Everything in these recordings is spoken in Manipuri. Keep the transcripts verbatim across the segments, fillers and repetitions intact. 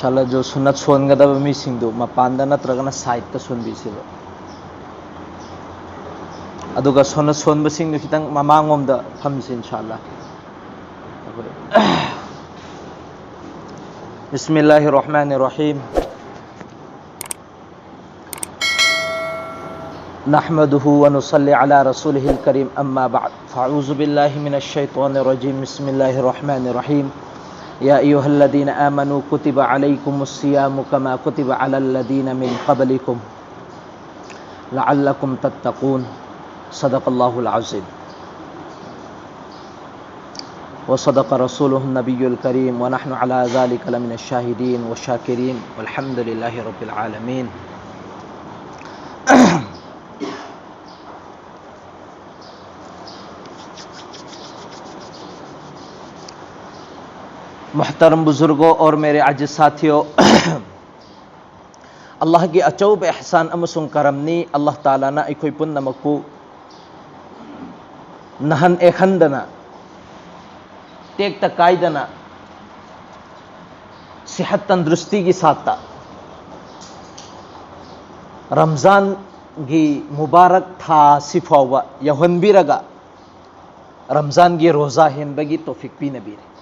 ꯏꯟꯁꯥꯜꯂꯥ, ꯖꯣ ꯁꯨꯟꯅꯠ ꯁꯣꯟꯒꯗꯕ ꯃꯤꯁꯤꯡꯗꯨ ꯃꯄꯥꯟꯗ ꯅꯠꯇ꯭ꯔꯒꯅ ꯁꯥꯏꯠꯇ ꯁꯣꯟꯕꯤꯁꯤꯕ꯫ ꯑꯗꯨꯒ ꯁꯨꯟꯅꯠ ꯁꯣꯟꯕꯁꯤꯡꯗꯨ ꯈꯤꯇꯪ ꯃꯃꯥꯡꯂꯣꯝꯗ ꯐꯝꯁꯤ, ꯏꯟꯁꯥꯜꯂꯥ꯫ بسم الله الرحمن الرحيم. نحمده ونصلي على رسوله الكريم، أما بعد، فأعوذ بالله من الشيطان الرجيم. بسم الله الرحمن الرحيم. يا أيها الذين آمنوا كتب عليكم الصيام كما كتب على الذين من قبلكم لعلكم تتقون. صدق الله العظيم. وصدق رسوله النبي الكريم، ونحن على ذلك لمن الشاهدين والشاكرين، والحمد لله رب العالمين. محترم بزرگوں اور میرے عزیز ساتھیوں، ꯑꯜꯂꯥꯍꯒꯤ ꯑꯆꯧꯕ ꯏꯍꯁꯥꯟ ꯑꯃꯁꯨꯡ ꯀꯔꯝꯅꯤ꯫ ꯑꯜꯂꯥꯍ ꯇꯥꯂꯥꯅ ꯑꯩꯈꯣꯏ ꯄꯨꯝꯅꯃꯛꯄꯨ ꯅꯥꯍꯟ ꯌꯦꯛꯍꯟꯗꯅ, ꯇꯦꯛꯇ ꯀꯥꯏꯗꯅ, ꯁꯤꯍꯠ ꯇꯟꯗ꯭ꯔꯨꯁꯇꯤꯒꯤ ꯁꯥꯠꯇ ꯔꯝꯖꯥꯟꯒꯤ ꯃꯨꯕꯥꯔꯛ ꯊꯥ ꯑꯁꯤ ꯐꯥꯎꯕ ꯌꯧꯍꯟꯕꯤꯔꯒ, ꯔꯝꯖꯥꯟꯒꯤ ꯔꯣꯖꯥ ꯍꯦꯟꯕꯒꯤ ꯇꯣꯐꯤꯛ ꯄꯤꯅꯕꯤꯔꯦ꯫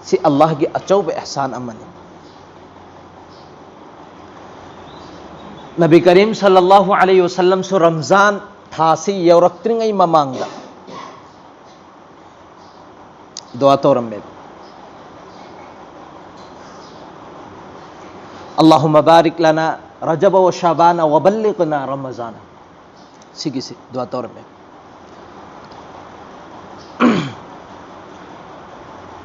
ꯁꯤ ꯑꯜꯂꯥꯍꯒꯤ ꯑꯆꯧꯕ ꯏꯍꯁꯥꯟ ꯑꯃꯅꯤ꯫ ꯅꯕꯤ ꯀꯔꯤꯝ ꯁꯜꯂꯜꯂꯥꯍꯨ ꯑꯂꯩꯍꯤ ꯋꯁꯜꯂꯝꯁꯨ ꯔꯝꯖꯥꯟ ꯊꯥꯁꯤ ꯌꯧꯔꯛꯇ꯭ꯔꯤꯉꯩ ꯃꯃꯥꯡꯗ ꯗꯨꯋꯥ ꯇꯧꯔꯝꯃꯦꯕ꯫ اللهم بارك لنا رجب وشعبان وبلغنا رمضان. ꯁꯤꯒꯤꯁꯤ ꯗꯨꯋꯥ ꯇꯧꯔꯝꯃꯦ꯫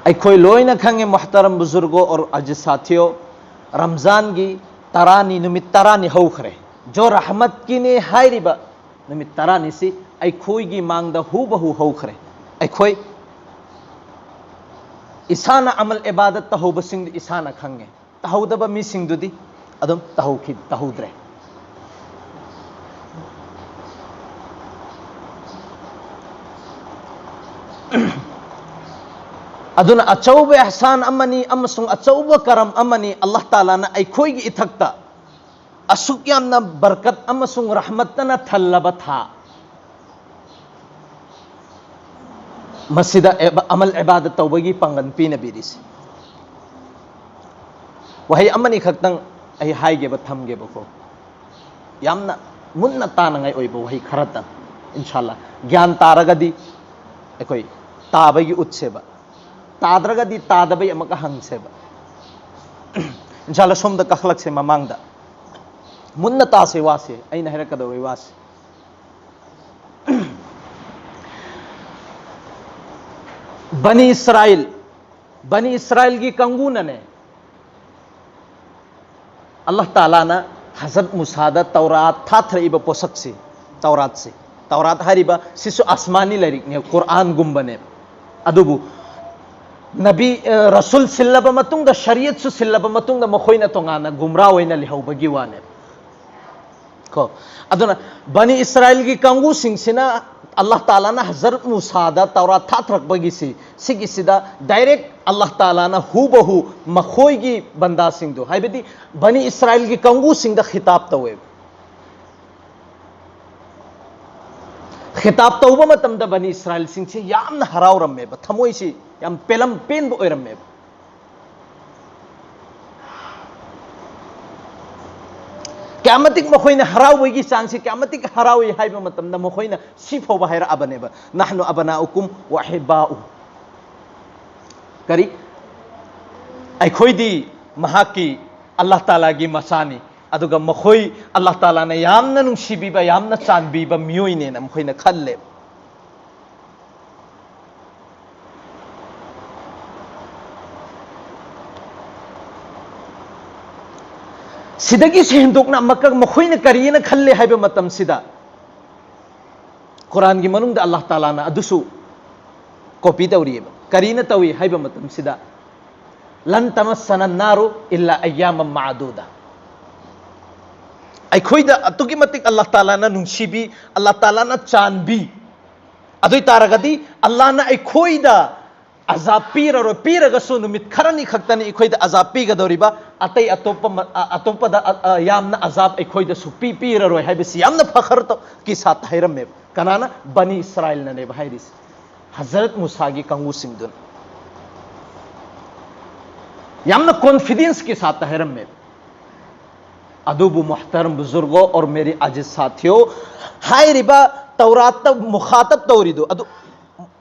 ꯑꯩꯈꯣꯏ ꯂꯣꯏꯅ ꯈꯪꯉꯦ, ꯃꯨꯍꯇꯔꯝ ꯕꯨꯖꯨꯔꯒꯣ ꯑꯣꯔ ꯑꯖꯤꯖ ꯁꯥꯊꯤꯌꯣ, ꯔꯝꯖꯥꯟꯒꯤ ꯇꯔꯥꯅꯤ, ꯅꯨꯃꯤꯠ ꯇꯔꯥꯅꯤ ꯍꯧꯈ꯭ꯔꯦ꯫ ꯖꯣ ꯔꯍꯃꯠꯀꯤꯅꯦ ꯍꯥꯏꯔꯤꯕ ꯅꯨꯃꯤꯠ ꯇꯔꯥꯅꯤꯁꯤ ꯑꯩꯈꯣꯏꯒꯤ ꯃꯥꯡꯗ ꯍꯨꯕꯍꯨ ꯍꯧꯈ꯭ꯔꯦ꯫ ꯑꯩꯈꯣꯏ ꯏꯁꯥꯅ ꯑꯃꯜ ꯏꯕꯥꯗꯠ ꯇꯧꯍꯧꯕꯁꯤꯡꯗꯨ ꯏꯁꯥꯅ ꯈꯪꯉꯦ꯫ ꯇꯧꯍꯧꯗꯕ ꯃꯤꯁꯤꯡꯗꯨꯗꯤ ꯑꯗꯨꯝ ꯇꯧꯍꯧꯈꯤ-, ꯇꯧꯍꯧꯗ꯭ꯔꯦ꯫ ꯑꯗꯨꯅ ꯑꯆꯧꯕ ꯏꯍꯁꯥꯟ ꯑꯃꯅꯤ ꯑꯃꯁꯨꯡ ꯑꯆꯧꯕ ꯀꯔꯝ ꯑꯃꯅꯤ, ꯑꯜꯂꯥꯍ ꯇꯥꯂꯥꯅ ꯑꯩꯈꯣꯏꯒꯤ ꯏꯊꯛꯇ ꯑꯁꯨꯛ ꯌꯥꯝꯅ ꯕꯔꯀꯠ ꯑꯃꯁꯨꯡ ꯔꯍꯃꯠꯇꯅ ꯊꯜꯂꯕ ꯊꯥ꯫ ꯃꯁꯤꯗ ꯑꯦꯕ-, ꯑꯃꯜ ꯏꯕꯥꯗꯠ ꯇꯧꯕꯒꯤ ꯄꯥꯡꯒꯜ ꯄꯤꯅꯕꯤꯔꯤꯁꯤ꯫ ꯋꯥꯍꯩ ꯑꯃꯅꯤ ꯈꯛꯇꯪ ꯑꯩ ꯍꯥꯏꯒꯦꯕ, ꯊꯝꯒꯦꯕꯀꯣ꯫ ꯌꯥꯝꯅ ꯃꯨꯟꯅ ꯇꯥꯅꯉꯥꯏ ꯑꯣꯏꯕ ꯋꯥꯍꯩ ꯈꯔꯇꯪ, ꯏꯟꯁꯥꯜꯂꯥ꯫ ꯒ꯭ꯌꯥꯟ ꯇꯥꯔꯒꯗꯤ ꯑꯩꯈꯣꯏ ꯇꯥꯕꯒꯤ ꯎꯠꯁꯦꯕ, ꯇꯥꯗ꯭ꯔꯒꯗꯤ ꯇꯥꯗꯕꯩ ꯑꯃꯨꯛꯀ ꯍꯪꯁꯦꯕ꯫ ꯏꯟꯁꯥꯜꯂꯥ, ꯁꯣꯝꯗ ꯀꯥꯈꯠꯂꯛꯁꯦ ꯃꯃꯥꯡꯗ꯫ ꯃꯨꯟꯅ ꯇꯥꯁꯦ ꯋꯥꯁꯦ, ꯑꯩꯅ ꯍꯥꯏꯔꯛꯀꯗꯧꯔꯤ ꯋꯥꯁꯦ꯫ ꯕꯅꯤ ꯏꯁꯔꯥꯏꯜ, ꯕꯅꯤ ꯏꯁꯔꯥꯏꯜꯒꯤ ꯀꯥꯡꯕꯨꯅꯅꯦ, ꯑꯜꯂꯥꯍ ꯇꯥꯂꯥꯅ ꯍꯖꯔꯠ ꯃꯨꯁꯥꯗ ꯇꯧꯔꯥꯠ ꯊꯥꯊꯔꯛꯏꯕ ꯄꯣꯠꯁꯛꯁꯤ, ꯇꯧꯔꯥꯠꯁꯤ, ꯇꯧꯔꯥꯠ ꯍꯥꯏꯔꯤꯕ ꯁꯤꯁꯨ ꯑꯁꯃꯥꯅꯤ ꯂꯥꯏꯔꯤꯛꯅꯦ, ꯀꯨꯔꯑꯥꯟꯒꯨꯝꯕꯅꯦ꯫ ꯑꯗꯨꯕꯨ ꯅꯕꯤ, ꯑ, ꯔꯁꯨꯜ ꯁꯤꯜꯂꯕ ꯃꯇꯨꯡꯗ, ꯁꯔꯤꯌꯠꯁꯨ ꯁꯤꯜꯂꯕ ꯃꯇꯨꯡꯗ, ꯃꯈꯣꯏꯅ ꯇꯣꯉꯥꯟꯅ ꯒꯨꯝꯔꯥ ꯑꯣꯏꯅ ꯂꯩꯍꯧꯕꯒꯤ ꯋꯥꯅꯦ꯫ ꯀꯣ, ꯑꯗꯨꯅ ꯕꯅꯤ ꯏꯁꯔꯥꯏꯜꯒꯤ ꯀꯥꯡꯕꯨꯁꯤꯡꯁꯤꯅ ꯑꯜꯂꯥꯍ ꯇꯥꯂꯥꯅ ꯍꯖꯔꯠ ꯃꯨꯁꯥꯗ ꯇꯧꯔꯥꯠ ꯊꯥꯊꯔꯛꯄꯒꯤꯁꯤ, ꯁꯤꯒꯤꯁꯤꯗ ꯗꯥꯏꯔꯦꯛ ꯑꯜꯂꯥꯍ ꯇꯥꯂꯥꯅ ꯍꯨꯕꯍꯨ ꯃꯈꯣꯏꯒꯤ ꯕꯟꯗꯥꯁꯤꯡꯗꯨ, ꯍꯥꯏꯕꯗꯤ ꯕꯅꯤ ꯏꯁꯔꯥꯏꯜꯒꯤ ꯀꯥꯡꯕꯨꯁꯤꯡꯗ ꯈꯤꯇꯥꯕ ꯇꯧꯋꯦꯕ꯫ ꯈꯤꯇꯥꯕ ꯇꯧꯕ ꯃꯇꯝꯗ ꯕꯅꯤ ꯏꯁꯔꯥꯏꯜꯁꯤꯡꯁꯤ ꯌꯥꯝꯅ ꯍꯔꯥꯎꯔꯝꯃꯦꯕ, ꯊꯃꯣꯏꯁꯤ ꯌꯥꯝ ꯄꯦꯂꯝ, ꯄꯦꯟꯕ ꯑꯣꯏꯔꯝꯃꯦꯕ꯫ ꯀꯌꯥꯃꯇꯤꯛ ꯃꯈꯣꯏꯅ ꯍꯔꯥꯎꯕꯒꯤ ꯆꯥꯡꯁꯤ, ꯀꯌꯥꯃꯇꯤꯛ ꯍꯔꯥꯎꯏ ꯍꯥꯏꯕ ꯃꯇꯝꯗ ꯃꯈꯣꯏꯅ ꯁꯤ ꯐꯥꯎꯕ ꯍꯥꯏꯔꯛꯑꯕꯅꯦꯕ, "ꯅꯍꯅꯨ ꯑꯕꯅꯥꯎꯀꯨꯝ ꯋ ꯑꯍꯤꯕꯥꯎ", ꯀꯔꯤ, "ꯑꯩꯈꯣꯏꯗꯤ ꯃꯍꯥꯛꯀꯤ, ꯑꯜꯂꯥꯍ ꯇꯥꯂꯥꯒꯤ ꯃꯆꯥꯅꯤ, ꯑꯗꯨꯒ ꯃꯈꯣꯏ ꯑꯜꯂꯥꯍ ꯇꯥꯂꯥꯅ ꯌꯥꯝꯅ ꯅꯨꯡꯁꯤꯕꯤꯕ, ꯌꯥꯝꯅ ꯆꯥꯟꯕꯤꯕ ꯃꯤꯑꯣꯏꯅꯦꯅ" ꯃꯈꯣꯏꯅ ꯈꯜꯂꯦꯕ꯫ ꯁꯤꯗꯒꯤꯁꯨ ꯍꯦꯟꯗꯣꯛꯅ ꯑꯃꯨꯛꯀ ꯃꯈꯣꯏꯅ ꯀꯔꯤꯅ ꯈꯜꯂꯦ ꯍꯥꯏꯕ ꯃꯇꯝꯁꯤꯗ, ꯀꯨꯔꯥꯟꯒꯤ ꯃꯅꯨꯡꯗ ꯑꯜꯂꯥꯍ ꯇꯥꯂꯥꯅ ꯑꯗꯨꯁꯨ ꯀꯣꯄꯤ ꯇꯧꯔꯤꯑꯕ꯫ ꯀꯔꯤꯅ ꯇꯧꯏ ꯍꯥꯏꯕ ꯃꯇꯝꯁꯤꯗ, "ꯂꯟ ꯇꯃꯁꯁꯅ ꯅꯥꯔꯨ ꯏꯜꯂꯥ ꯑꯌꯥꯃꯝ ꯃꯥꯗꯨꯗ", ꯑꯩꯈꯣꯏꯗ ꯑꯗꯨꯛꯀꯤ ꯃꯇꯤꯛ ꯑꯜꯂꯥꯍ ꯇꯥꯂꯥꯅ ꯅꯨꯡꯁꯤꯕꯤ, ꯑꯜꯂꯥꯍ ꯇꯥꯂꯥꯅ ꯆꯥꯟꯕꯤ꯫ ꯑꯗꯨ ꯑꯣꯏ ꯇꯥꯔꯒꯗꯤ ꯑꯜꯂꯥꯍꯅ ꯑꯩꯈꯣꯏꯗ ꯑꯖꯥꯕ ꯄꯤꯔꯔꯣꯏ, ꯄꯤꯔꯒꯁꯨ ꯅꯨꯃꯤꯠ ꯈꯔꯅꯤ ꯈꯛꯇꯅꯤ ꯑꯩꯈꯣꯏꯗ ꯑꯖꯥꯕ ꯄꯤꯒꯗꯧꯔꯤꯕ, ꯑꯇꯩ ꯑꯇꯣꯞꯄ ꯃ-, ꯑ-, ꯑꯇꯣꯞꯄꯗ, ꯑ, ꯑ, ꯌꯥꯝꯅ ꯑꯖꯥꯕ ꯑꯩꯈꯣꯏꯗ ꯁꯨꯛꯄꯤ ꯄꯤꯔꯔꯣꯏ ꯍꯥꯏꯕꯁꯤ ꯌꯥꯝꯅ ꯐꯈꯔ ꯇꯧ-, ꯀꯤ ꯁꯥꯠꯇ ꯍꯥꯏꯔꯝꯃꯦꯕ꯫ ꯀꯅꯥꯅ? ꯕꯅꯤ ꯏꯁꯔꯥꯏꯜꯅꯅꯦꯕ ꯍꯥꯏꯔꯤꯁꯦ, ꯍꯖꯔꯠ ꯃꯨꯁꯥꯒꯤ ꯀꯥꯡꯕꯨꯁꯤꯡꯗꯨꯅ꯫ ꯌꯥꯝꯅ ꯀꯣꯟꯐꯤꯗꯦꯟꯁꯀꯤ ꯁꯥꯠꯇ ꯍꯥꯏꯔꯝꯃꯦꯕ꯫ ꯑꯗꯨꯕꯨ ꯃꯨꯍꯇꯔꯝ ꯕꯨꯖꯨꯔꯒꯣ ꯑꯣꯔ ꯃꯦꯔꯤ ꯑꯖꯤꯖ ꯁꯥꯊꯤꯌꯣ, ꯍꯥꯏꯔꯤꯕ ꯇꯧꯔꯥꯠꯇ ꯃꯨꯈꯥꯇꯕ ꯇꯧꯔꯤꯗꯨ ꯑꯗꯨ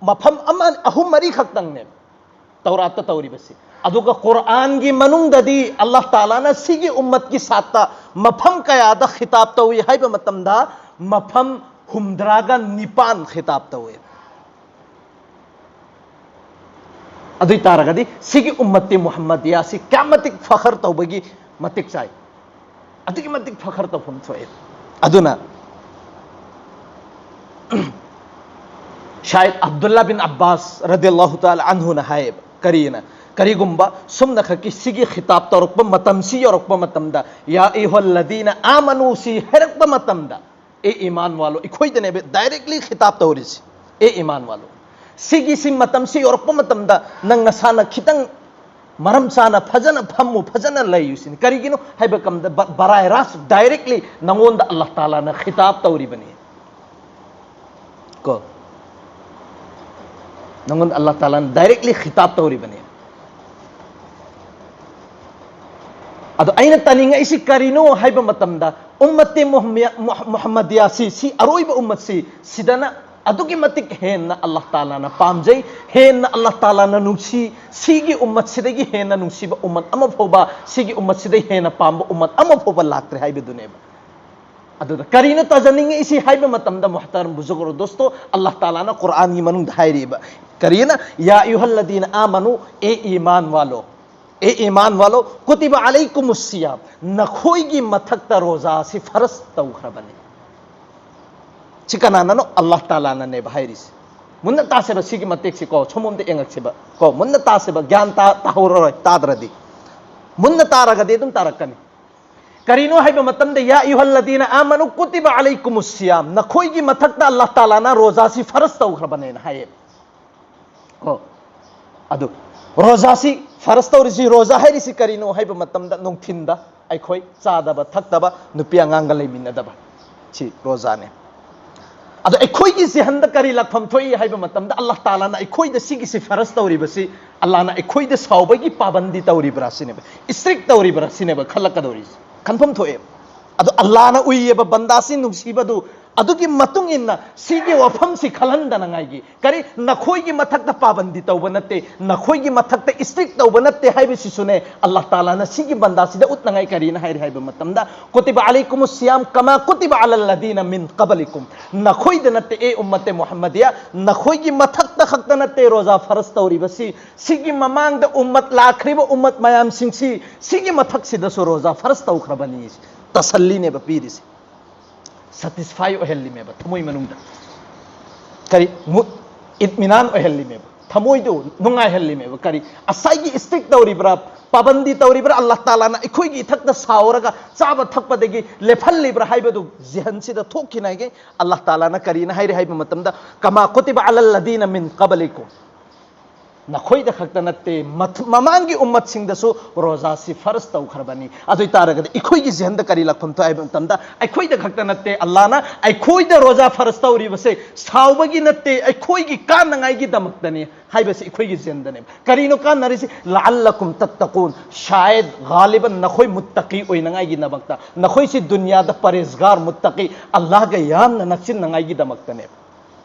ꯃꯐꯝ ꯑꯃ, ꯑꯍꯨꯝ, ꯃꯔꯤ ꯈꯛꯇꯪꯅꯦꯕ ꯇꯧꯔꯥꯠꯇ ꯇꯧꯔꯤꯕꯁꯤ꯫ ꯑꯗꯨꯒ ꯀꯨꯔꯥꯟꯒꯤ ꯃꯅꯨꯡꯗꯗꯤ ꯑꯜꯂꯥꯍ ꯇꯥꯂꯥꯅ ꯁꯤꯒꯤ ꯎꯝꯃꯠꯀꯤ ꯁꯥꯠꯇ ꯃꯐꯝ ꯀꯌꯥꯗ ꯈꯤꯇꯥꯕ ꯇꯧꯏ ꯍꯥꯏꯕ ꯃꯇꯝꯗ ꯃꯐꯝ ꯍꯨꯝꯗ꯭ꯔꯥꯒ ꯅꯤꯄꯥꯟ ꯈꯤꯇꯥꯕ ꯇꯧꯏ꯫ ꯑꯗꯨ ꯑꯣꯏ ꯇꯥꯔꯒꯗꯤ ꯁꯤꯒꯤ ꯎꯝꯃꯠꯇꯤ ꯃꯨꯍꯝꯃꯗꯤꯌꯥꯁꯤ ꯀꯌꯥꯝ ꯃꯇꯤꯛ ꯐꯈꯔ ꯇꯧꯕꯒꯤ ꯃꯇꯤꯛ ꯆꯥꯏ, ꯑꯗꯨꯛꯀꯤ ꯃꯇꯤꯛ ꯐꯈꯔ ꯇꯧꯐꯝ ꯊꯣꯛꯑꯦ꯫ ꯑꯗꯨꯅ ꯁꯥꯏꯗ ꯑꯕꯗꯨꯜꯂꯥ ꯕꯤꯟ ꯑꯕꯥꯁ ꯔꯗꯤꯌꯜꯂꯥꯍꯨ ꯇꯥꯂꯥ ꯑꯟꯍꯨꯅ ꯍꯥꯏꯌꯦꯕ, ꯀꯔꯤꯅ, ꯀꯔꯤꯒꯨꯝꯕ ꯁꯨꯝꯅꯈꯛꯀꯤ ꯁꯤꯒꯤ ꯈꯤꯇꯥꯕ ꯇꯧꯔꯛꯄ ꯃꯇꯝꯁꯤ ꯌꯧꯔꯛꯄ ꯃꯇꯝꯗ, ꯌꯥ ꯑꯌꯨꯍꯜꯂꯗꯤꯅ ꯑꯥꯃꯅꯨ ꯁꯤ ꯍꯥꯏꯔꯛꯄ ꯃꯇꯝꯗ, ꯑꯦ ꯏꯃꯥꯟ ꯋꯥꯂꯣ, ꯑꯩꯈꯣꯏꯗꯅꯦꯕ ꯗꯥꯏꯔꯦꯛꯂꯤ ꯈꯤꯇꯥꯕ ꯇꯧꯔꯤꯁꯤ꯫ ꯑꯦ ꯏꯃꯥꯟ ꯋꯥꯂꯣ, ꯁꯤꯒꯤꯁꯤ ꯃꯇꯝꯁꯤ ꯌꯧꯔꯛꯄ ꯃꯇꯝꯗ ꯅꯪ ꯅꯁꯥꯅ ꯈꯤꯇꯪ ꯃꯔꯝ ꯆꯥꯅ ꯐꯖꯅ ꯐꯝꯃꯨ, ꯐꯖꯅ ꯂꯩꯌꯨ ꯁꯤꯅꯤ꯫ ꯀꯔꯤꯒꯤꯅꯣ ꯍꯥꯏꯕ ꯀꯝꯗ ꯕ-, ꯕꯔꯥꯏ ꯔꯥꯁ ꯗꯥꯏꯔꯦꯛꯂꯤ ꯅꯪꯉꯣꯟꯗ ꯑꯜꯂꯥꯍ ꯇꯥꯂꯥꯅ ꯈꯤꯇꯥꯕ ꯇꯧꯔꯤꯕꯅꯤ꯫ ꯀꯣ, ꯅꯪꯉꯣꯟꯗ ꯑꯜꯂꯥꯍ ꯇꯥꯂꯥꯅ ꯗꯥꯏꯔꯦꯛꯂꯤ ꯈꯤꯇꯥꯕ ꯇꯧꯔꯤꯕꯅꯤ꯫ ꯑꯗꯣ ꯑꯩꯅ ꯇꯥꯅꯤꯡꯉꯛꯏꯁꯤ ꯀꯔꯤꯅꯣ ꯍꯥꯏꯕ ꯃꯇꯝꯗ, ꯎꯝꯃꯠꯇꯦ ꯃꯨꯍꯝꯃ-, ꯃꯨꯍ-, ꯃꯨꯍꯝꯃꯗꯤꯌꯥꯁꯤ, ꯁꯤ ꯑꯔꯣꯏꯕ ꯎꯝꯃꯠꯁꯤ, ꯁꯤꯗꯅ ꯑꯗꯨꯛꯀꯤ ꯃꯇꯤꯛ ꯍꯦꯟꯅ ꯑꯜꯂꯥꯍ ꯇꯥꯂꯥꯅ ꯄꯥꯝꯖꯩ, ꯍꯦꯟꯅ ꯑꯜꯂꯥꯍ ꯇꯥꯂꯥꯅ ꯅꯨꯡꯁꯤ, ꯁꯤꯒꯤ ꯎꯝꯃꯠꯁꯤꯗꯒꯤ ꯍꯦꯟꯅ ꯅꯨꯡꯁꯤꯕ ꯎꯝꯃꯠ ꯑꯃ ꯐꯥꯎꯕ, ꯁꯤꯒꯤ ꯎꯝꯃꯠꯁꯤꯗꯒꯤ ꯍꯦꯟꯅ ꯄꯥꯝꯕ ꯎꯝꯃꯠ ꯑꯃ ꯐꯥꯎꯕ ꯂꯥꯛꯇ꯭ꯔꯦ ꯍꯥꯏꯕꯗꯨꯅꯦꯕ꯫ ꯑꯗꯨꯗ ꯀꯔꯤꯅꯣ ꯇꯥꯖꯅꯤꯡꯉꯛꯏꯁꯤ ꯍꯥꯏꯕ ꯃꯇꯝꯗ, ꯃꯨꯍꯇꯔꯝ ꯕꯨꯖꯨꯔꯒ ꯑꯣꯔ ꯗꯣꯁꯇꯣ, ꯑꯜꯂꯥꯍ ꯇꯥꯂꯥꯅ ꯀꯨꯔꯥꯟꯒꯤ ꯃꯅꯨꯡꯗ ꯍꯥꯏꯔꯤꯕ, ꯀꯔꯤꯅ? ꯌꯥ ꯑꯌꯨꯍꯜꯂꯗꯤꯅ ꯑꯥꯃꯅꯨ, ꯑꯦ ꯏꯃꯥꯟ ꯋꯥꯂꯣ, ꯑꯦ ꯏꯃꯥꯟ ꯋꯥꯂꯣ, ꯀꯨꯇꯤꯕ ꯑꯂꯩꯀꯨꯃꯨꯁ ꯁꯤꯌꯥꯝ, ꯅꯈꯣꯏꯒꯤ ꯃꯊꯛꯇ ꯔꯣꯖꯥꯁꯤ ꯐꯔꯖ ꯇꯧꯈ꯭ꯔꯕꯅꯤ꯫ ꯁꯤ ꯀꯅꯥꯅꯅꯣ? ꯑꯜꯂꯥꯍ ꯇꯥꯂꯥꯅꯅꯦꯕ ꯍꯥꯏꯔꯤꯁꯤ꯫ ꯃꯨꯟꯅ ꯇꯥꯁꯦꯕ ꯁꯤꯒꯤ ꯃꯇꯦꯛꯁꯤ ꯀꯣ, ꯁꯣꯝꯂꯣꯝꯗ ꯌꯦꯡꯉꯛꯁꯦꯕ ꯀꯣ, ꯃꯨꯟꯅ ꯇꯥꯁꯦꯕ, ꯒ꯭ꯌꯥꯟ ꯇꯥ-, ꯇꯥꯍꯧꯔꯔꯣꯏ ꯇꯥꯗ꯭ꯔꯗꯤ꯫ ꯃꯨꯟꯅ ꯇꯥꯔꯒꯗꯤ ꯑꯗꯨꯝ ꯇꯥꯔꯛꯀꯅꯤ꯫ ꯀꯔꯤꯅꯣ ꯍꯥꯏꯕ ꯃꯇꯝꯗ, ꯌꯥ ꯑꯌꯨꯍꯜꯂꯗꯤꯅ ꯑꯥꯃꯅꯨ ꯀꯨꯇꯤꯕ ꯑꯂꯩꯀꯨꯃꯨꯁ ꯁꯤꯌꯥꯝ, ꯅꯈꯣꯏꯒꯤ ꯃꯊꯛꯇ ꯑꯜꯂꯥꯍ ꯇꯥꯂꯥꯅ ꯔꯣꯖꯥꯁꯤ ꯐꯔꯖ ꯇꯧꯈ꯭ꯔꯕꯅꯦꯅ ꯍꯥꯏꯌꯦ꯫ ꯀꯣ, ꯑꯗꯨ ꯔꯣꯖꯥꯁꯤ ꯐꯔꯁ ꯇꯧꯔꯤꯁꯤ, ꯔꯣꯖꯥ ꯍꯥꯏꯔꯤꯁꯤ ꯀꯔꯤꯅꯣ ꯍꯥꯏꯕ ꯃꯇꯝꯗ, ꯅꯨꯡꯊꯤꯟꯗ ꯑꯩꯈꯣꯏ ꯆꯥꯗꯕ ꯊꯛꯇꯕ, ꯅꯨꯄꯤ ꯑꯉꯥꯡꯒ ꯂꯩꯃꯤꯟꯅꯗꯕ, ꯁꯤ ꯔꯣꯖꯥꯅꯦ꯫ ꯑꯗꯣ ꯑꯩꯈꯣꯏꯒꯤ ꯖꯤꯍꯟꯗ ꯀꯔꯤ ꯂꯥꯛꯐꯝ ꯊꯣꯛꯏ ꯍꯥꯏꯕ ꯃꯇꯝꯗ, ꯑꯜꯂꯥꯍ ꯇꯥꯂꯥꯅ ꯑꯩꯈꯣꯏꯗ ꯁꯤꯒꯤꯁꯤ ꯐꯔꯁ ꯇꯧꯔꯤꯕꯁꯤ, ꯑꯜꯂꯥꯍꯅ ꯑꯩꯈꯣꯏꯗ ꯁꯥꯎꯕꯒꯤ ꯄꯥꯕꯟꯗꯤ ꯇꯧꯔꯤꯕ꯭ꯔꯥ ꯁꯤꯅꯦꯕ, ꯏꯁꯇ꯭ꯔꯤꯛ ꯇꯧꯔꯤꯕ꯭ꯔꯥ ꯁꯤꯅꯦꯕ ꯈꯜꯂꯛꯀꯗꯧꯔꯤꯁꯦ꯫ ꯈꯟꯐꯝ ꯊꯣꯛꯑꯦ꯫ ꯑꯗꯣ ꯑꯜꯂꯥꯍꯅ ꯎꯏꯌꯦꯕ ꯕꯟꯗꯥꯁꯤ ꯅꯨꯡꯁꯤꯕꯗꯨ, ꯑꯗꯨꯒꯤ ꯃꯇꯨꯡ ꯏꯟꯅ ꯁꯤꯒꯤ ꯋꯥꯐꯝꯁꯤ ꯈꯜꯍꯟꯗꯅꯉꯥꯏꯒꯤ, ꯀꯔꯤ, ꯅꯈꯣꯏꯒꯤ ꯃꯊꯛꯇ ꯄꯥꯕꯟꯗꯤ ꯇꯧꯕ ꯅꯠꯇꯦ, ꯅꯈꯣꯏꯒꯤ ꯃꯊꯛꯇ ꯏꯁꯇ꯭ꯔꯤꯛ ꯇꯧꯕ ꯅꯠꯇꯦ ꯍꯥꯏꯕꯁꯤꯁꯨꯅꯦ꯫ ꯑꯜꯂꯥꯍ ꯇꯥꯂꯥꯅ ꯁꯤꯒꯤ ꯕꯟꯗꯥꯁꯤꯗ ꯎꯠꯅꯉꯥꯏ ꯀꯔꯤꯅ ꯍꯥꯏꯔꯤ ꯍꯥꯏꯕ ꯃꯇꯝꯗ, "ꯀꯨꯇꯤꯕ ꯑꯂꯩꯀꯨꯃꯨ ꯁꯤꯌꯥꯝ ꯀꯃꯥ ꯀꯨꯇꯤꯕ ꯑꯂꯜꯂꯗꯤꯅ ꯃꯤꯟ ꯀꯕꯂꯤꯀꯨꯝ", ꯅꯈꯣꯏꯗ ꯅꯠꯇꯦ, ꯑꯦ ꯎꯝꯃꯠꯇꯦ ꯃꯨꯍꯝꯃꯗꯤꯌꯥ, ꯅꯈꯣꯏꯒꯤ ꯃꯊꯛꯇ ꯈꯛꯇ ꯅꯠꯇꯦ ꯔꯣꯖꯥ ꯐꯔꯁ ꯇꯧꯔꯤꯕꯁꯤ, ꯁꯤꯒꯤ ꯃꯃꯥꯡꯗ ꯎꯝꯃꯠ ꯂꯥꯛꯈ꯭ꯔꯤꯕ ꯎꯝꯃꯠ ꯃꯌꯥꯝꯁꯤꯡꯁꯤ, ꯁꯤꯒꯤ ꯃꯊꯛꯁꯤꯗꯁꯨ ꯔꯣꯖꯥ ꯐꯔꯁ ꯇꯧꯈ꯭ꯔꯕꯅꯤ꯫ ꯇꯁꯜꯂꯤꯅꯦꯕ ꯄꯤꯔꯤꯁꯦ, ꯁꯦꯇꯤꯁꯐꯥꯏ ꯑꯣꯏꯍꯜꯂꯤꯃꯦꯕ ꯊꯃꯣꯏ ꯃꯅꯨꯡꯗ꯫ ꯀꯔꯤ? ꯃꯨꯠ, ꯏꯠꯃꯤꯅꯥꯟ ꯑꯣꯏꯍꯜꯂꯤꯃꯦꯕ, ꯊꯃꯣꯏꯗꯨ ꯅꯨꯡꯉꯥꯏꯍꯜꯂꯤꯃꯦꯕ꯫ ꯀꯔꯤ? ꯉꯁꯥꯏꯒꯤ ꯏꯁꯇ꯭ꯔꯤꯛ ꯇꯧꯔꯤꯕ꯭ꯔꯥ, ꯄꯥꯕꯟꯗꯤ ꯇꯧꯔꯤꯕ꯭ꯔꯥ, ꯑꯜꯂꯥꯍ ꯇꯥꯂꯥꯅ ꯑꯩꯈꯣꯏꯒꯤ ꯏꯊꯛꯇ ꯁꯥꯎꯔꯒ ꯆꯥꯕ ꯊꯛꯄꯗꯒꯤ ꯂꯦꯞꯍꯜꯂꯤꯕ꯭ꯔꯥ ꯍꯥꯏꯕꯗꯨ ꯖꯤꯍꯟꯁꯤꯗ ꯊꯣꯛꯈꯤꯅꯉꯥꯏꯒꯤ ꯑꯜꯂꯥꯍ ꯇꯥꯂꯥꯅ ꯀꯔꯤꯅ ꯍꯥꯏꯔꯤ ꯍꯥꯏꯕ ꯃꯇꯝꯗ, "ꯀꯃꯥ ꯀꯨꯇꯤꯕ ꯑꯂꯜꯂꯗꯤꯅ ꯃꯤꯟ ꯀꯕꯂꯤꯀꯨꯝ", ꯅꯈꯣꯏꯗ ꯈꯛꯇ ꯅꯠꯇꯦ, ꯃꯊ-, ꯃꯃꯥꯡꯒꯤ ꯎꯝꯃꯠꯁꯤꯡꯗꯁꯨ ꯔꯣꯖꯥꯁꯤ ꯐꯔꯁ ꯇꯧꯈ꯭ꯔꯕꯅꯤ꯫ ꯑꯗꯨ ꯑꯣꯏ ꯇꯥꯔꯒꯗꯤ ꯑꯩꯈꯣꯏꯒꯤ ꯖꯤꯍꯟꯗ ꯀꯔꯤ ꯂꯥꯛꯐꯝ ꯊꯣꯛꯑꯦ ꯍꯥꯏꯕ ꯃꯇꯝꯗ, ꯑꯩꯈꯣꯏꯗ ꯈꯛꯇ ꯅꯠꯇꯦ, ꯑꯜꯂꯥꯍꯅ ꯑꯩꯈꯣꯏꯗ ꯔꯣꯖꯥ ꯐꯔꯁ ꯇꯧꯔꯤꯕꯁꯦ ꯁꯥꯎꯕꯒꯤ ꯅꯠꯇꯦ, ꯑꯩꯈꯣꯏꯒꯤ ꯀꯥꯟꯅꯉꯥꯏꯒꯤꯗꯃꯛꯇꯅꯤ ꯍꯥꯏꯕꯁꯤ ꯑꯩꯈꯣꯏꯒꯤ ꯖꯤꯍꯟꯗꯅꯦꯕ꯫ ꯀꯔꯤꯅꯣ ꯀꯥꯟꯅꯔꯤꯁꯤ? "ꯂꯥꯜꯂꯀꯨꯝ ꯇꯠꯇꯀꯨꯟ", ꯁꯥꯌꯗ, ꯒꯥꯂꯤꯕꯟ, ꯅꯈꯣꯏ ꯃꯨꯠꯇꯀꯤ ꯑꯣꯏꯅꯉꯥꯏꯒꯤꯗꯃꯛꯇ, ꯅꯈꯣꯏꯁꯤ ꯗꯨꯅꯤꯌꯥꯗ ꯄꯔꯍꯦꯖꯒꯥꯔ, ꯃꯨꯠꯇꯀꯤ, ꯑꯜꯂꯥꯍꯒ ꯌꯥꯝꯅ ꯅꯛꯁꯤꯟꯅꯉꯥꯏꯒꯤꯗꯃꯛꯇꯅꯦꯕ꯫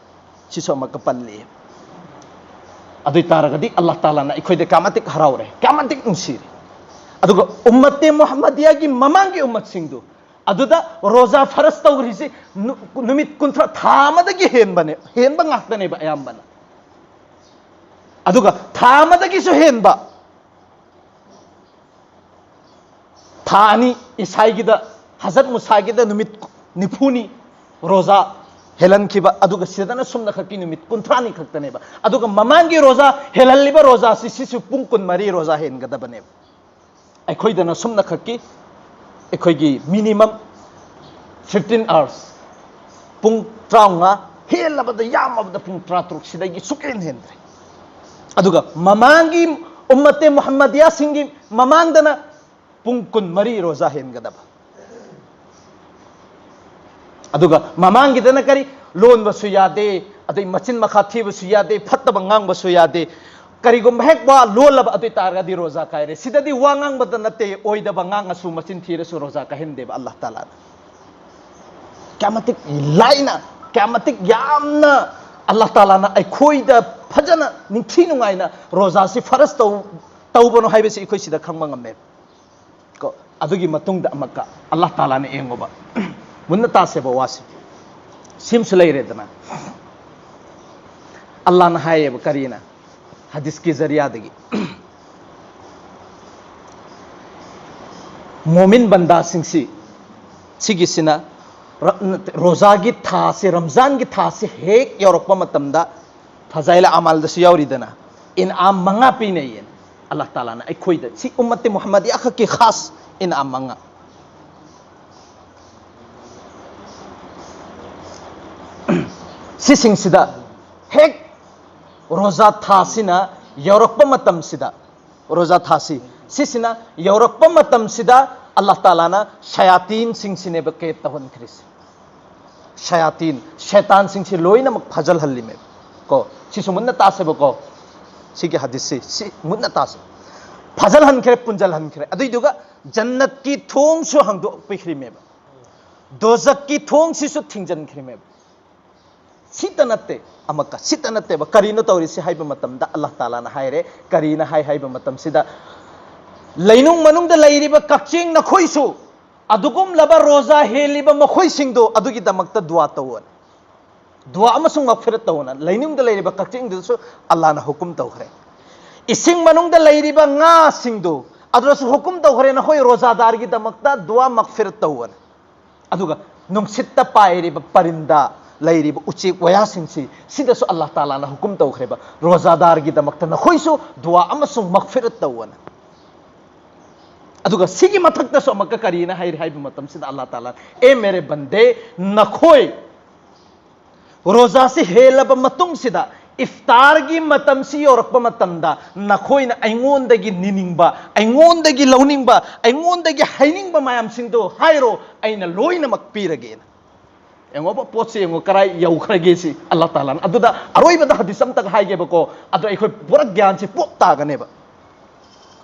ꯁꯤꯁꯨ ꯑꯃꯨꯛꯀ ꯄꯜꯂꯤ꯫ ꯑꯗꯨ ꯑꯣꯏ ꯇꯥꯔꯒꯗꯤ ꯑꯜꯂꯥꯍ ꯇꯥꯂꯥꯅ ꯑꯩꯈꯣꯏꯗ ꯀꯌꯥꯃꯇꯤꯛ ꯍꯔꯥꯎꯔꯦ, ꯀꯌꯥꯃꯇꯤꯛ ꯅꯨꯡꯁꯤꯔꯦ꯫ ꯑꯗꯨꯒ ꯎꯝꯃꯠꯇꯦ ꯃꯨꯍꯝꯃꯗꯤꯌꯥꯒꯤ ꯃꯃꯥꯡꯒꯤ ꯎꯝꯃꯠꯁꯤꯡꯗꯨ, ꯑꯗꯨꯗ ꯔꯣꯖꯥ ꯐꯔꯁ ꯇꯧꯈ꯭ꯔꯤꯁꯤ ꯅꯨ-, ꯅꯨꯃꯤꯠ ꯀꯨꯟꯊ꯭ꯔꯥ, ꯊꯥ ꯑꯃꯗꯒꯤ ꯍꯦꯟꯕꯅꯦ, ꯍꯦꯟꯕ ꯉꯥꯛꯇꯅꯦꯕ ꯑꯌꯥꯝꯕꯅ꯫ ꯑꯗꯨꯒ ꯊꯥ ꯑꯃꯗꯒꯤꯁꯨ ꯍꯦꯟꯕ, ꯊꯥ ꯑꯅꯤ, ꯏꯁꯥꯏꯒꯤꯗ, ꯍꯖꯔꯠ ꯃꯨꯁꯥꯒꯤꯗ ꯅꯨꯃꯤꯠ ꯅꯤꯐꯨꯅꯤ ꯔꯣꯖꯥ ꯍꯦꯜꯍꯟꯈꯤꯕ, ꯑꯗꯨꯒ ꯁꯤꯗꯅ ꯁꯨꯝꯅꯈꯛꯀꯤ ꯅꯨꯃꯤꯠ ꯀꯨꯟꯊ꯭ꯔꯥꯅꯤ ꯈꯛꯇꯅꯦꯕ꯫ ꯑꯗꯨꯒ ꯃꯃꯥꯡꯒꯤ ꯔꯣꯖꯥ ꯍꯦꯜꯍꯜꯂꯤꯕ ꯔꯣꯖꯥꯁꯤ, ꯁꯤꯁꯨ ꯄꯨꯡ ꯀꯨꯟꯃꯔꯤ ꯔꯣꯖꯥ ꯍꯦꯟꯒꯗꯕꯅꯦꯕ꯫ ꯑꯩꯈꯣꯏꯗꯅ ꯁꯨꯝꯅꯈꯛꯀꯤ ꯑꯩꯈꯣꯏꯒꯤ ꯃꯤꯅꯤꯃꯝ ꯐꯤꯐꯇꯤꯟ ꯑꯥꯋꯔꯁ, ꯄꯨꯡ ꯇꯔꯥꯃꯉꯥ, ꯍꯦꯜꯂꯕꯗ, ꯌꯥꯝꯃꯕꯗ ꯄꯨꯡ ꯇꯔꯥꯇꯔꯨꯛ, ꯁꯤꯗꯒꯤ ꯁꯨꯛꯍꯦꯟ ꯍꯦꯟꯗ꯭ꯔꯦ꯫ ꯑꯗꯨꯒ ꯃꯃꯥꯡꯒꯤ ꯎꯝꯃꯠꯇꯦ ꯃꯨꯍꯝꯃꯗꯤꯌꯥꯁꯤꯡꯒꯤ ꯃꯃꯥꯡꯗꯅ ꯄꯨꯡ ꯀꯨꯟꯃꯔꯤ ꯔꯣꯖꯥ ꯍꯦꯟꯒꯗꯕ꯫ ꯑꯗꯨꯒ ꯃꯃꯥꯡꯒꯤꯗꯅ ꯀꯔꯤ? ꯂꯣꯟꯕꯁꯨ ꯌꯥꯗꯦ, ꯑꯗꯩ ꯃꯆꯤꯟ ꯃꯈꯥ ꯊꯤꯕꯁꯨ ꯌꯥꯗꯦ, ꯐꯠꯇꯕ ꯉꯥꯡꯕꯁꯨ ꯌꯥꯗꯦ꯫ ꯀꯔꯤꯒꯨꯝꯕ ꯍꯦꯛ ꯋꯥ ꯂꯣꯜꯂꯕ ꯑꯗꯨ ꯑꯣꯏ ꯇꯥꯔꯒꯗꯤ ꯔꯣꯖꯥ ꯀꯥꯏꯔꯦ꯫ ꯁꯤꯗꯗꯤ ꯋꯥ ꯉꯥꯡꯕꯗ ꯅꯠꯇꯦ, ꯑꯣꯏꯗꯕ ꯉꯥꯡꯉꯁꯨ, ꯃꯆꯤꯟ ꯊꯤꯔꯁꯨ ꯔꯣꯖꯥ ꯀꯥꯏꯍꯟꯗꯦꯕ ꯑꯜꯂꯥꯍ ꯇꯥꯂꯥꯅ꯫ ꯀꯌꯥꯃꯇꯤꯛ ꯂꯥꯏꯅ, ꯀꯌꯥꯃꯇꯤꯛ ꯌꯥꯝꯅ ꯑꯜꯂꯥꯍ ꯇꯥꯂꯥꯅ ꯑꯩꯈꯣꯏꯗ ꯐꯖꯅ ꯅꯤꯡꯊꯤ ꯅꯨꯡꯉꯥꯏꯅ ꯔꯣꯖꯥꯁꯤ ꯐꯔꯁ ꯇꯧ-, ꯇꯧꯕꯅꯣ ꯍꯥꯏꯕꯁꯤ ꯑꯩꯈꯣꯏ ꯁꯤꯗ ꯈꯪꯕ ꯉꯝꯃꯦ꯫ ꯀꯣ, ꯑꯗꯨꯒꯤ ꯃꯇꯨꯡꯗ ꯑꯃꯨꯛꯀ ꯑꯜꯂꯥꯍ ꯇꯥꯂꯥꯅ ꯌꯦꯡꯉꯣꯕ, ꯃꯨꯟꯅ ꯇꯥꯁꯦꯕ ꯋꯥꯁꯦ, ꯁꯤꯝꯁꯨ ꯂꯩꯔꯦꯗꯅ꯫ ꯑꯜꯂꯥꯍꯅ ꯍꯥꯏꯌꯦꯕ ꯀꯔꯤꯅ? ꯍꯗꯤꯁꯀꯤ ꯖꯔꯤꯌꯥꯗꯒꯤ, ꯃꯣꯃꯤꯟ ꯕꯟꯗꯥꯁꯤꯡꯁꯤ, ꯁꯤꯒꯤꯁꯤꯅ ꯔ-, ꯔꯣꯖꯥꯒꯤ ꯊꯥꯁꯤ, ꯔꯝꯖꯥꯟꯒꯤ ꯊꯥꯁꯤ ꯍꯦꯛ ꯌꯧꯔꯛꯄ ꯃꯇꯝꯗ, ꯐꯖꯥꯏꯂ ꯑꯃꯥꯜꯗꯁꯨ ꯌꯥꯎꯔꯤꯗꯅ, ꯏꯟꯑꯥꯝ ꯃꯉꯥ ꯄꯤꯅꯩꯌꯦ ꯑꯜꯂꯥꯍ ꯇꯥꯂꯥꯅ ꯑꯩꯈꯣꯏꯗ꯫ ꯁꯤ ꯎꯝꯃꯠꯇꯦ ꯃꯨꯍꯝꯃꯗꯤꯌꯥ ꯈꯛꯀꯤ ꯈꯥꯁ ꯏꯟꯑꯥꯝ ꯃꯉꯥ꯫ ꯁꯤꯁꯤꯡꯁꯤꯗ ꯍꯦꯛ ꯔꯣꯖꯥ ꯊꯥꯁꯤꯅ ꯌꯧꯔꯛꯄ ꯃꯇꯝꯁꯤꯗ, ꯔꯣꯖꯥ ꯊꯥꯁꯤ, ꯁꯤꯁꯤꯅ ꯌꯧꯔꯛꯄ ꯃꯇꯝꯁꯤꯗ ꯑꯜꯂꯥꯍ ꯇꯥꯂꯥꯅ ꯁꯌꯥꯇꯤꯟꯁꯤꯡꯁꯤꯅꯦꯕ ꯀꯦꯠ ꯇꯧꯍꯟꯈ꯭ꯔꯤꯁꯦ꯫ ꯁꯌꯥꯇꯤꯟ, ꯁꯩꯇꯥꯟꯁꯤꯡꯁꯤ ꯂꯣꯏꯅꯃꯛ ꯐꯥꯖꯜꯍꯜꯂꯤꯃꯦꯕ꯫ ꯀꯣ, ꯁꯤꯁꯨ ꯃꯨꯟꯅ ꯇꯥꯁꯦꯕꯀꯣ꯫ ꯁꯤꯒꯤ ꯍꯗꯤꯁꯁꯤ, ꯁꯤ ꯃꯨꯟꯅ ꯇꯥꯁꯦ꯫ ꯐꯥꯖꯜꯍꯟꯈ꯭ꯔꯦ, ꯄꯨꯟꯖꯜꯍꯟꯈ꯭ꯔꯦ꯫ ꯑꯗꯨꯏꯗꯨꯒ ꯖꯟꯅꯠꯀꯤ ꯊꯣꯡꯁꯨ ꯍꯥꯡꯗꯣꯛꯄꯤꯈ꯭ꯔꯤꯃꯦꯕ꯫ ꯗꯣꯖꯛꯀꯤ ꯊꯣꯡꯁꯤꯁꯨ ꯊꯤꯡꯖꯤꯟꯈ꯭ꯔꯤꯃꯦꯕ꯫ ꯁꯤꯇ ꯅꯠꯇꯦ, ꯑꯃꯨꯛꯀ ꯁꯤꯇ ꯅꯠꯇꯦꯕ꯫ ꯀꯔꯤꯅꯣ ꯇꯧꯔꯤꯁꯤ ꯍꯥꯏꯕ ꯃꯇꯝꯗ ꯑꯜꯂꯥꯍ ꯇꯥꯂꯥꯅ ꯍꯥꯏꯔꯦ꯫ ꯀꯔꯤꯅ ꯍꯥꯏ ꯍꯥꯏꯕ ꯃꯇꯝꯁꯤꯗ, ꯂꯩꯅꯨꯡ ꯃꯅꯨꯡꯗ ꯂꯩꯔꯤꯕ ꯀꯛꯆꯤꯡ ꯅꯈꯣꯏꯁꯨ ꯑꯗꯨꯒꯨꯝꯂꯕ ꯔꯣꯖꯥ ꯍꯦꯜꯂꯤꯕ ꯃꯈꯣꯏꯁꯤꯡꯗꯣ ꯑꯗꯨꯒꯤꯗꯃꯛꯇ ꯗꯨꯋꯥ ꯇꯧꯋꯣꯅ꯫ ꯗꯨꯋꯥ ꯑꯃꯁꯨꯡ ꯃꯒꯐꯤꯔꯠ ꯇꯧꯋꯣꯅ꯫ ꯂꯩꯅꯨꯡꯗ ꯂꯩꯔꯤꯕ ꯀꯛꯆꯤꯡꯗꯨꯁꯨ ꯑꯜꯂꯥꯍꯅ ꯍꯨꯀꯨꯝ ꯇꯧꯈ꯭ꯔꯦ꯫ ꯏꯁꯤꯡ ꯃꯅꯨꯡꯗ ꯂꯩꯔꯤꯕ ꯉꯥꯁꯤꯡꯗꯨ ꯑꯗꯨꯗꯁꯨ ꯍꯨꯀꯨꯝ ꯇꯧꯈ꯭ꯔꯦ, ꯅꯈꯣꯏ ꯔꯣꯖꯥꯗꯥꯔꯒꯤꯗꯃꯛꯇ ꯗꯨꯋꯥ ꯃꯒꯐꯤꯔꯠ ꯇꯧꯋꯣꯅ꯫ ꯑꯗꯨꯒ ꯅꯨꯡꯁꯤꯠꯇ ꯄꯥꯏꯔꯤꯕ ꯄꯔꯤꯟꯗꯥ ꯂꯩꯔꯤꯕ ꯎꯆꯦꯛ ꯋꯥꯌꯥꯁꯤꯡꯁꯤ, ꯁꯤꯗꯁꯨ ꯑꯜꯂꯥꯍ ꯇꯥꯂꯥꯅ ꯍꯨꯀꯨꯝ ꯇꯧꯈ꯭ꯔꯦꯕ, ꯔꯣꯖꯥꯗꯥꯔꯒꯤꯗꯃꯛꯇ ꯅꯈꯣꯏꯁꯨ ꯗꯨꯋꯥ ꯑꯃꯁꯨꯡ ꯃꯒꯐꯤꯔꯠ ꯇꯧꯋꯣꯅ꯫ ꯑꯗꯨꯒ ꯁꯤꯒꯤ ꯃꯊꯛꯇꯁꯨ ꯑꯃꯨꯛꯀ ꯀꯔꯤꯅ ꯍꯥꯏꯔꯤ ꯍꯥꯏꯕ ꯃꯇꯝꯁꯤꯗ, ꯑꯜꯂꯥꯍ ꯇꯥꯂꯥ, "ꯑꯦ ꯃꯦꯔꯦ ꯕꯟꯗꯦ, ꯅꯈꯣꯏ ꯔꯣꯖꯥꯁꯤ ꯍꯦꯜꯂꯕ ꯃꯇꯨꯡꯁꯤꯗ ꯏꯐꯇꯥꯔꯒꯤ ꯃꯇꯝꯁꯤ ꯌꯧꯔꯛꯄ ꯃꯇꯝꯗ ꯅꯈꯣꯏꯅ ꯑꯩꯉꯣꯟꯗꯒꯤ ꯅꯤꯅꯤꯡꯕ, ꯑꯩꯉꯣꯟꯗꯒꯤ ꯂꯧꯅꯤꯡꯕ, ꯑꯩꯉꯣꯟꯗꯒꯤ ꯍꯩꯅꯤꯡꯕ ꯃꯌꯥꯝꯁꯤꯡꯗꯣ ꯍꯥꯏꯔꯣ, ꯑꯩꯅ ꯂꯣꯏꯅꯃꯛ ꯄꯤꯔꯒꯦꯅ꯫ ꯌꯦꯡꯉꯣꯕ, ꯄꯣꯠꯁꯦ ꯌꯦꯡꯉꯣ, ꯀꯔꯥꯏ ꯌꯧꯈ꯭ꯔꯒꯦ ꯁꯤ ꯑꯜꯂꯥꯍ ꯇꯥꯂꯥꯅ꯫ ꯑꯗꯨꯗ ꯑꯔꯣꯏꯕꯗ ꯍꯗꯤꯁ ꯑꯝꯇꯒ ꯍꯥꯏꯒꯦꯕꯀꯣ, ꯑꯗꯣ ꯑꯩꯈꯣꯏ ꯄꯨꯔꯥ ꯒ꯭ꯌꯥꯟꯁꯦ ꯄꯣꯞ ꯇꯥꯒꯅꯦꯕ꯫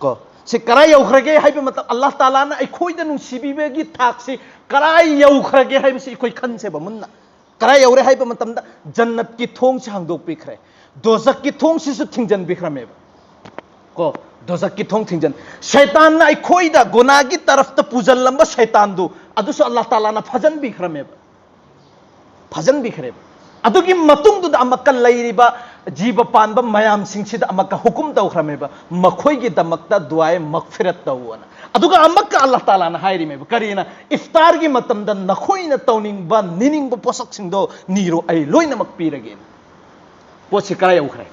ꯀꯣ, ꯁꯤ ꯀꯔꯥꯏ ꯌꯧꯈ꯭ꯔꯒꯦ ꯍꯥꯏꯕ ꯃꯇꯝ, ꯑꯜꯂꯥꯍ ꯇꯥꯂꯥꯅ ꯑꯩꯈꯣꯏꯗ ꯅꯨꯡꯁꯤꯕꯤꯕꯒꯤ ꯊꯥꯛꯁꯤ ꯀꯔꯥꯏ ꯌꯧꯈ꯭ꯔꯒꯦ ꯍꯥꯏꯕꯁꯤ ꯑꯩꯈꯣꯏ ꯈꯟꯁꯦꯕ ꯃꯨꯟꯅ꯫ ꯀꯔꯥꯏ ꯌꯧꯔꯦ ꯍꯥꯏꯕ ꯃꯇꯝꯗ, ꯖꯟꯅꯠꯀꯤ ꯊꯣꯡꯁꯤ ꯍꯥꯡꯗꯣꯛꯄꯤꯈ꯭ꯔꯦ, ꯗꯣꯖꯛꯀꯤ ꯊꯣꯡꯁꯤꯁꯨ ꯊꯤꯡꯖꯤꯟꯕꯤꯈ꯭ꯔꯃꯦꯕ꯫ ꯀꯣ, ꯗꯣꯖꯛꯀꯤ ꯊꯣꯡ ꯊꯤꯡꯖꯤꯟ, ꯁꯩꯇꯥꯟꯅ ꯑꯩꯈꯣꯏꯗ ꯒꯨꯅꯥꯒꯤ ꯇꯔꯐꯇ ꯄꯨꯁꯤꯜꯂꯝꯕ ꯁꯩꯇꯥꯟꯗꯨ, ꯑꯗꯨꯁꯨ ꯑꯜꯂꯥꯍ ꯇꯥꯂꯥꯅ ꯐꯖꯟꯕꯤꯈ꯭ꯔꯃꯦꯕ, ꯐꯖꯟꯕꯤꯈ꯭ꯔꯦꯕ꯫ ꯑꯗꯨꯒꯤ ꯃꯇꯨꯡꯗꯨꯗ ꯑꯃꯨꯛꯀ ꯂꯩꯔꯤꯕ ꯖꯤꯕ ꯄꯥꯟꯕ ꯃꯌꯥꯝꯁꯤꯡꯁꯤꯗ ꯑꯃꯨꯛꯀ ꯍꯨꯀꯨꯝ ꯇꯧꯈ꯭ꯔꯃꯦꯕ, ꯃꯈꯣꯏꯒꯤꯗꯃꯛꯇ ꯗꯨꯑꯥꯏ ꯃꯒꯐꯤꯔꯠ ꯇꯧꯑꯣꯅ꯫ ꯑꯗꯨꯒ ꯑꯃꯨꯛꯀ ꯑꯜꯂꯥꯍ ꯇꯥꯂꯥꯅ ꯍꯥꯏꯔꯤꯃꯦꯕ, ꯀꯔꯤꯅ? ꯏꯐꯇꯥꯔꯒꯤ ꯃꯇꯝꯗ ꯅꯈꯣꯏꯅ ꯇꯧꯅꯤꯡꯕ, ꯅꯤꯅꯤꯡꯕ ꯄꯣꯠꯁꯛꯁꯤꯡꯗꯣ ꯅꯤꯔꯣ, ꯑꯩ ꯂꯣꯏꯅꯃꯛ ꯄꯤꯔꯒꯦꯅ꯫ ꯄꯣꯠꯁꯤ ꯀꯔꯥꯏ ꯌꯧꯈ꯭ꯔꯦ?